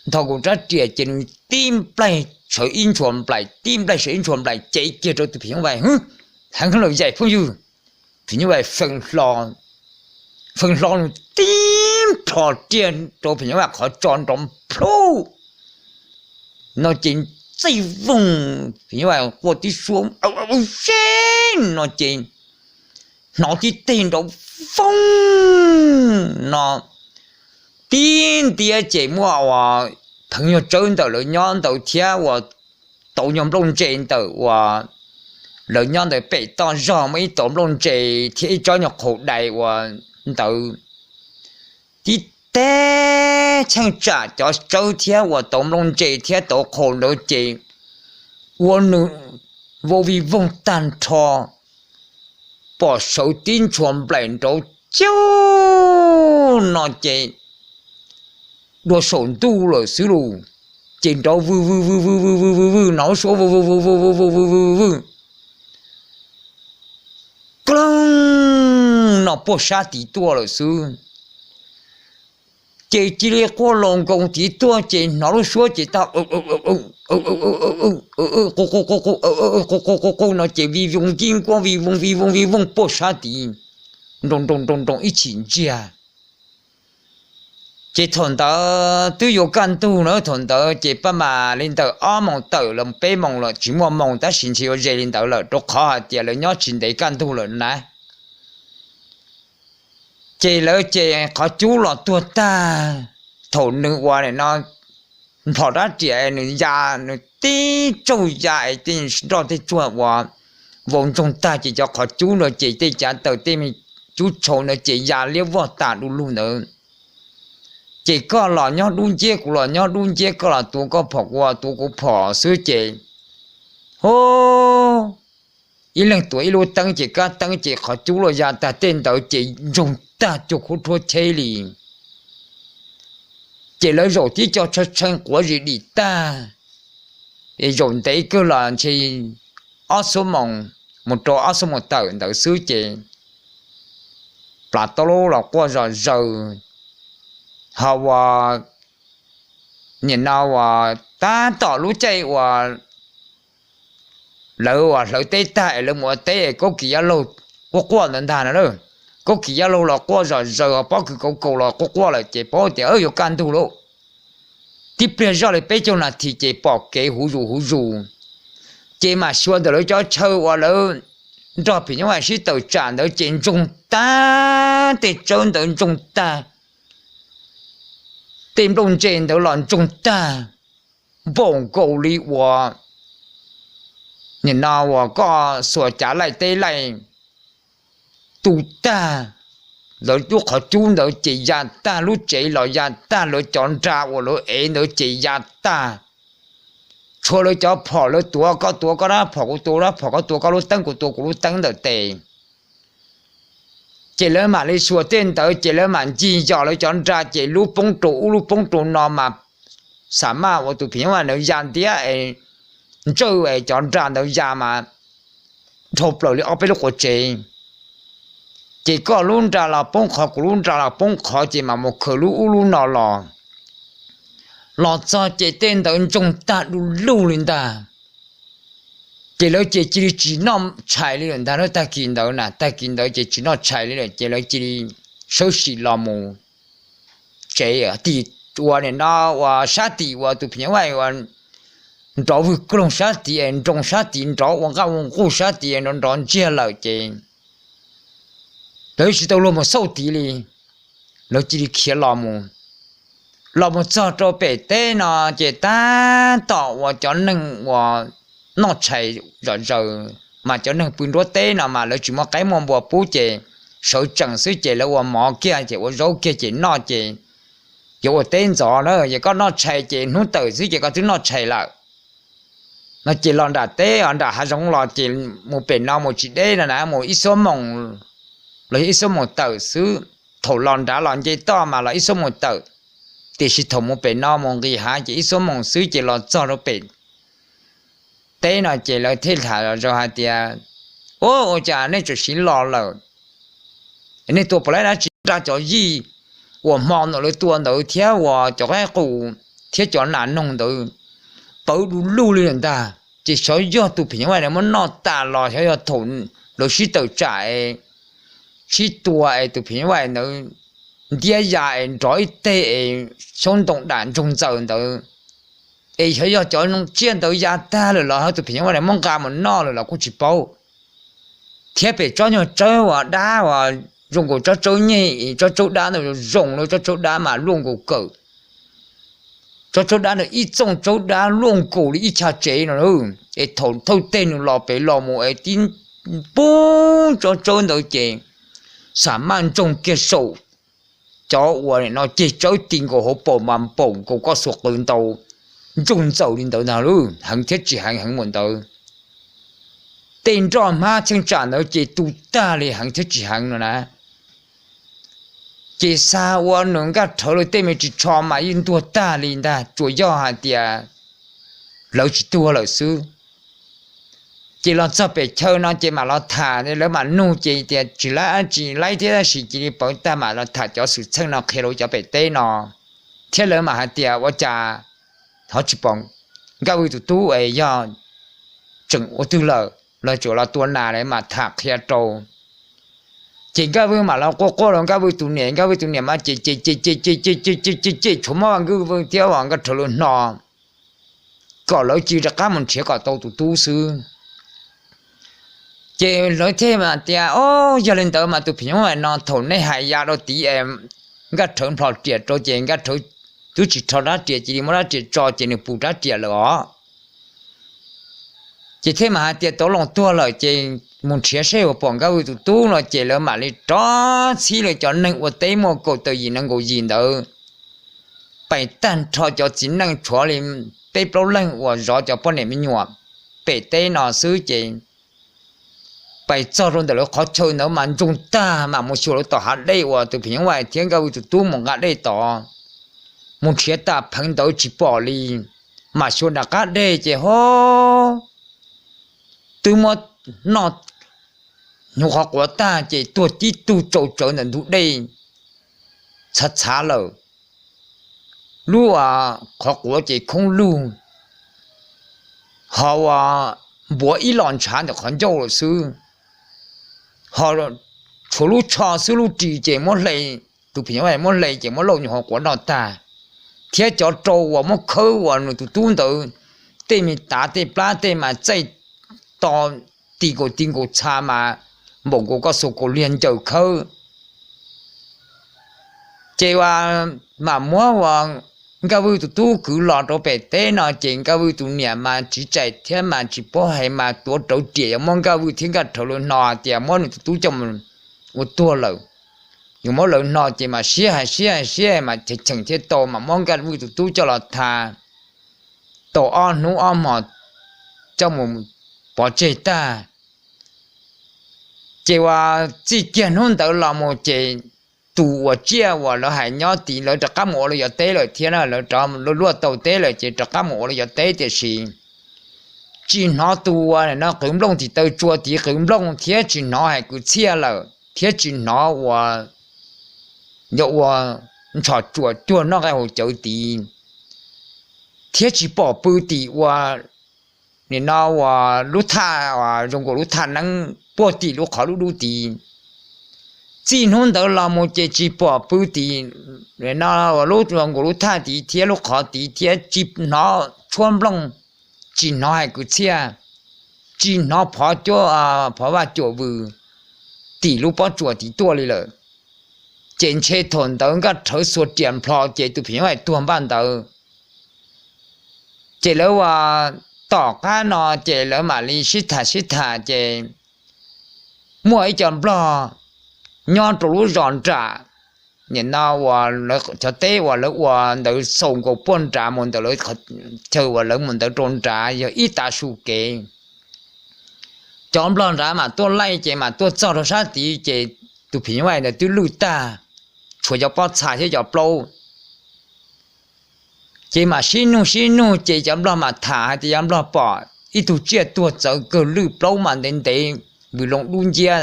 Nthos nkaus rab riam ces nws tib nplaig sawv ib ntshua nplaim, tib nplaig sawv ib ntshua nplaim, cev kiag rau tus phim nyuj vais. Hwv, heev lawm yaim phooj ywg. Phim nyuj vais feej hlo, feej hlo nws tib nplho riaj rau phim nyuj vais qhov tso nrov plhuj no ces txij voog, phim nyuj vais quaj tib suab, au, au, au, seb no ces hnov tib teg nrov voog no tib ntiab ces muaj uas pheev nyuag tsawb ntawm lawv nyob ntawd thiab uas tauv nyuag nplooj ntse ntawm uas lawv nyob ntawd pem toj zog muaj ib tauv nplooj ntse thiab ib tsob nyuag qhaus dais uas ntawd tib teg cheej tsam cov tsawb thiab uas tauv nplooj ntse thiab tauv qhaus ntawd ces ua nws vau vij voog tag nrho, pom sawv tib ntshua nplaim nrov ciuj no ces dua saum ntuj lawm xwb lus, ces nrov vwg vwg vwg vwg vwg vwg vwg vwg no suab vwg vwg vwg vwg vwg vwg vwg vwg vwg, kloog no puag sab tid tuaj lawm xwb. Ces cia li quaj los nkoos tid tuaj ces hnov lub suab ces tau qu qu qu qu qu no ces vij voog nkuaj vij voog vij voog vij voog puag sab tid, nroo nroo nroo nroo ib chim ntsiag. Ces thaum ntawd twb yuav kaj ntug na, thaum ntawd ces paj mas li ntawm ob moos tawm los peb moos lawm, tsis muaj moos tab sis ntshe yuav ze li ntawd lawm rau qhov hais tias lawv nyob tsis ntev kaj ntug lawm na. Ces lawv ces qhov cub los tuag tag. Thaum nws ua no nplhom rab riam nws ya, nws tib tsaug ya es tej nroj tej tsuag uas vau ntsoog tag ces cov qhov cub no ces tej cav taws tej me cub tshau no ces ya liab vog tas du lug ntawd. Ces koj los nyob dub nciab, kuv los nyob dub nciab, koj los tuav koj phom, kuv los tuav kuv phom xwb ces, hu, ib leeg tuav ib lub teeb ces kab teeb ces qhov cub los ya tag tej ntawd ces ntsoog tag cuag khuab rhuab cheb li. Ces lawv zaum tib co tshee tshee quav zis dim tag, es zaum ntev kawg los ntshe ob xuab moos mus rau ob xuab moos tawm ntawd xwb ces plas taub lub los quaj zom zaws. Ho uas nim no uas tab tom lub caij uas lawv uas hlawv teb tag es lawv mus ua teb es kaub kis yab laug quaj quaj ntawd ntag no, kaub kis yab laug los quaj zom zaws, pob kws kauv kaus los quaj quaj lawm ces paub tias yuav kaj ntug lauj. Tib pliag zoj li peb caug nas this ces pom kev huv zus huv zus, ces mam xyuas ntawm lawv cov chaw uas lawv nrog phim nyuj vais sib tawm tsam ntawd ces ntsoog tag, tej tsawb ntawd ntsoog tag, tej nplooj ntse ntawd los ntsoog tag, npaum nkaus li uas nim no uas koj xuas cav laij teb laij tu tag, lawv lub qhov cub ntawd ces ya tag, lub tsev los ya tag, lawv cov nra uas lawv ev ntawd ces ya tag, tshuav lawv cov phom, lawv tuav, koj tuav koj rab phom, kuv tuav rab phom, koj tuav koj lub teeb, kuv tuav kuv lub teeb ntawm tes. Ces lawv mam li xyuas tej ntawd ces lawv mam ncig yos lawv cov nra ces lub poob rau ub lub poob rau no mas xam maj ua tus phim nyuj vais ntawd ya ntiab es ntsawj es cov nra ntawd ya mas dhau plaws li ob peb lub quav tsev. Ces koj lub nra los poob qhov, kuv lub nra los poob qhov ces mam mus khaws lub ub lub no los. Los txog ces tej ntawd ntsoog tag du lug li ntag. Ces lawv ces cia li tsis noj tshais li lawm ntag, tag kis ntawd na, tag kis ntawd ces tsis noj tshais li lawm ces lawv cia li sawv tsees los mus tsev. Tim uas nim no uas sab tim uas tus phim nyuj vais uas nrov vwg kloog sab tid es nroo sab tid nrov ua nqaj ua nqug sab tid nrov nrov ntsiag lawm ces lawv tsis tau luag mus xauj tid li, lawv cia li khiav los mus. Los mus txog rau pem teb no ces tab tom uas cov neeg uas noj tshais zom zaws, mas cov neeg pw nruab teb no mas lawv tsis muaj qaib muaj npua pub ces sawv tsees xwb ces lawv ua mov kiag ces ua zaub kiag ces noj ces yuav ua teb ntxov na, yog koj noj tshais ces hnub tawm xwb ces koj twb noj tshais lawm. no ces los nram teb os, nram hav zoov los ces mus pem no mus tsis deb no na, mus ib xuab moos los yog ib xuab moos tawm xwb. Thaum los nrad los nce toj mas los ib xuab moos tawm, tiam sis thaum mus pem no mus nqis hav ces ib xuab moos xwb ces los txog rau pem teb no ces lawv thiaj tham zom zaws hais tias, Ua, ua cas nej tseem siv los lawm? Nej tua puas laib dab tsi, nrog cov yij uas hmo ntawd lawv tua ntawd thiab uas cov qaib qus thiab cov nas noog ntawd pawv du lug li lawm ntag. Ces xyov yog tus phim nyuj vais ntawd muab noj tas los xyov yog thaum lawv sib tawm tsam es sib tua es tus phim nyuj vais ntawd ntiab ya es nrov ib teg es xyoob ntoo dam ntsoog ntxaws ntawd, es xyov yog cov tsiaj ntawd ya tag lawm los tus phim nyuj vais ntawd muab nqa mus noj lawm los kuj tsis paub. Thiab pem tsob nyuag tsawb uas dab uas zoo nkaus tsob tsawb nyeg, tsob tsawb dab ntawd zoo zoo, tsob tsawb dab mas luaj nkaus kawm, tsob tsawb dab ntawd ib txooj tsawb dab luaj nkaus li ib chav tsev no, es thaum thawj teg nws los pem los mus es tib pub tsob tsawb ntawd ces xam maj ntsoog kiag saum cov uas no ceg tsawb ti nkaus hauv paus mas npaum nkaus koj xuas qws ntaus ntsoog ntxaws li ntawd ntag lauj, heev thiab tsis heev heev npaum ntawd. Tej nroj hmab cheej tsam ntawd ces tu tag li heev thiab tsis heev no na. Ces xa ua nws Nkaj Rhawv lawv tej me ris tsho mas yeej ntuag tag li ntag, tsuas yog hais tias lawv tsis tuag lawm xwb. Ces los txog pem chaw no ces mam los tham, lawv mam nug ces tias tsis laib, tsis laib thiab tab sis cia li pawv tag mam los tham cov xwm txheej no qhia rau cov pem teb no. Thiab lawv mam hais tias ua cas ho tsis pom Nkaj Vwj tus tub es yog tseem ua twg lawm los tseem los tua nas, lawv mam tham qhia rau. Ces Nkaj Vwj mam los quaj quaj rau Nkaj Vwj tus niam, Nkaj Vwj tus niam mas ces ces ces ces ces ces ces ces ces tshuav muab Nkaj Vwj thiab Nkaj Rhawv lawv hno kom lawv cia li rov qab mus nrhiav kom tau tus tub xwb. Ces lawv thiaj tias, Ob, yog li ntawd mas tus phim nyuj vais no thaum nej hais ya rau tid es Nkaj Rhawv nplhos riam rau ces Nkaj Rhawv twb tsis rho rab riam cia li muab rab riam tso ces nws pus rab riam lawm os. Ces thiaj mam hais tias Tauv Loos tuag lawm ces mus nrhiav seb puas pom Nkaj Vwj tus tub no ces lawv mam li rov txhib lawv cov neeg ua teb muaj kaum tawm yim nees nkaum yim ntawd pais tag nrho cov txiv neej tshuav li peb plaub leeg uas zov cov poj niam me nyuam pem teb no xwb ces pais txog rau ntawm lawv qhov chaw ntawd mas ntsoog tag mam mus xyuas lawv tom hav dej uas tus phim nyuj vais thiab Nkaj Vwj tus tub mus nqa dej tod. Mus nrhiav tas pheev ntawd tsis pom li, mam xyuas nram qab deg ces ho twb muab noj hnyuv qhov quav tag ces tuag tib tug tsau tsawv ntawm ntug dej txhav txhav lawm. Lub qhov quav ces khoob lug, ho ua npuav ib los ntshav ntawm qhov ncauj lawm xwb. Ho tshuav lub tsho xwb, lub ris ces muab hle, tus phim nyuj vais muab hle ces muab lauj nyuag hauv quav noj tag, thiab cov rau uas muab khawb uas nws tus tub ntawd tej me tav tej plab tej mas txaij to ti nkaus ti nkaus txha mas npaum nkaus koj xuas kaus liag ncaws khawb. Ces ua mam muab ua Nkaj Vwj tus tub kwv los rau pem teb no ces Nkaj Vwj tus niam mas tsiv tsaim thiab mas tsis paub hais mas tuav rawv riam yuav muab Nkaj Vwj thiab Nkaj Rhawv lawv hno tias muab nws tus tub coj mus ua tuag lawm. Yuav muab lawv hno ces mas siab hais siab hais siab mas cheem cheem thiab tau mas muab Nkaj Vwj tus tub coj los tha tau ob hnub ob hmos coj mus pov tseg tag. Ces ua txij kiag hnub ntawd los mus ces tus uas tsiaj uas lawv hais nyob tid lawv rov qab mus ua lawv cov teb lawm thiab na, lawv rov luaj tau teb lawm ces rov qab mus ua lawv cov teb tiam sis tsis hnov tus uas no qwv nplooj tim taw tsua tid qwv nplooj thiab tsis hnov hais kwv txhiaj lawm thiab tsis hnov ua yog ua ntshos tsuam cuag noj nqaij haus cawv tid, thiab tsis pom pw tim ua nim no uas lub thaj uas zoo nkaus lub thaj neeb puag tim lub qhov lub dub tid. Txij hnub ntawd los mus ces tsis pom pw tim no uas lub zoo nkaus lub thaj tid thiab lub qhov tid thiab tsis hnov tshuab nplooj, tsis hnov hais kwv txhiaj, tsis hnov phov cuab, phov vaj cuam vws tim lub pob tsuas tid tuaj li lawm. Ces ntshe thaum ntawd Nkaj Rhawv xuas riam nplho ces tus phim nyuj vais tuag npaj ntawd. Ces lawv ua tom qab no ces lawv mam li sib tham sib tham ces muaj ib co nplog nyob rau lub zos nram nim no uas cov teb uas lawv ua ntawd xaus nkaus puag nrad mus ntawm lawv qhov chaw uas lawv mus ntawd rau nrad yog ib tav su kev. Cov nplog nrad mas tuaj laij ces mas tuaj txog rau sab tid ces tus phim nyuj vais ntawd twb lwj tag, tshuav cov pob txha thiab cov plaub. Ces mas sib nug sib nug ces cov nplog mas tham hais tias cov nplog pom ib tug tsiaj tuag txawv kawg lwj plaub mas ntev ntev, vwm loo dub nciab,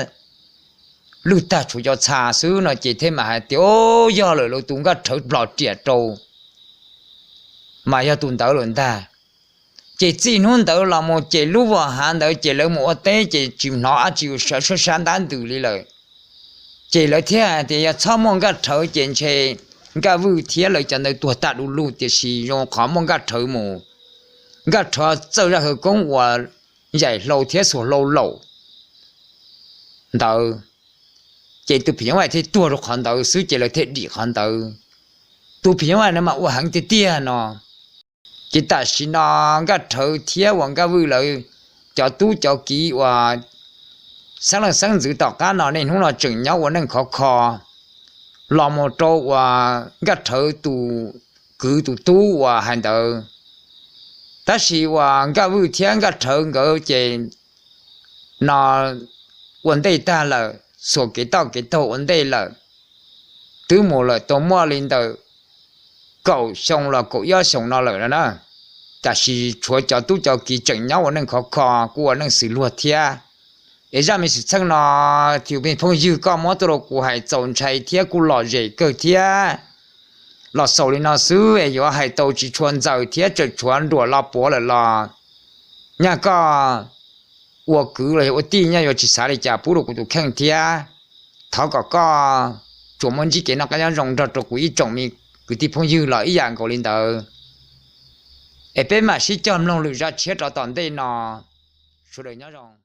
lwj tag tshuav cov txha xwb no ces thiaj mas hais tias, o, yog lawm, lawv tus Nkaj Rhawv plhom riam rau mas yog tus ntawd lawm ntag. Ces txij hnub ntawd los mus ces lub vos hav ntawd ces lawv mus ua teb ces tsis hnov dab tsi sab sab ntab ntws li lawm. Ces lawv thiaj hais tias yog txhob muaj Nkaj Rhawv ces ntshe Nkaj Vwj thiab lawv cov ntawd tuag tag du lug, tiam sis zoo qhov muaj Nkaj Rhawv mus, Nkaj Rhawv txawj zaj khawv koob uas yaim hlau thiab xuas hlau laum ntawd, ces tus phim nyuj vais thiaj tuag rau qhov ntawd xwb ces lawv thiaj dim qhov ntawd. Tus phim nyuj vais no mas ua heev tiag tiag no. Ces tam sim no Nkaj Rhawv thiab uas Nkaj Vwj lawv cov tub cov kiv uas xeeb leej xeeb ntxwv tom qab no niaj hnub no tseem nyob ua neej khov kho los mus rau uas Nkaj Rhawv tus kwv tus tub uas hais ntawd. Tab sis uas Nkaj Vwj thiab Nkaj Rhawv nkawd ces no ua ntej tag lawm, xuas kev toj kev taug ua ntej lawm, twb mus lawm tau muaj li ntawm kaum xyoo los kaum ib ob xyoos no lawm no na. Tab sis tshuav cov tub cov kiv tseem nyob ua neej khov kho, kuj ua neej xws luag thiab. Es zaj me xwm txheej no, tus me phooj ywg koj muab tuaj rau kuv hais txaus ntshai thiab kuj lom zem kawg thiab. Los xaus li no xwb es yuav hais tau tsis tshua ntxaws thiab tseem tshuav nruam los puav lawm los nyaj koj ua kwv los yog ua tij nyaj yuav tsis xav li cas pub rau kuv tus kheej thiab. Thov kom koj tsuas muaj ntsib kev noj qab nyob zoo nrog rau kuv ib tsoom me kwv tij phooj ywg los ib yam nkaus li ntawd. Es peb mam sib cog mloog lwm zaj tshiab rov tom ntej no. Sawv daws nyob zoo.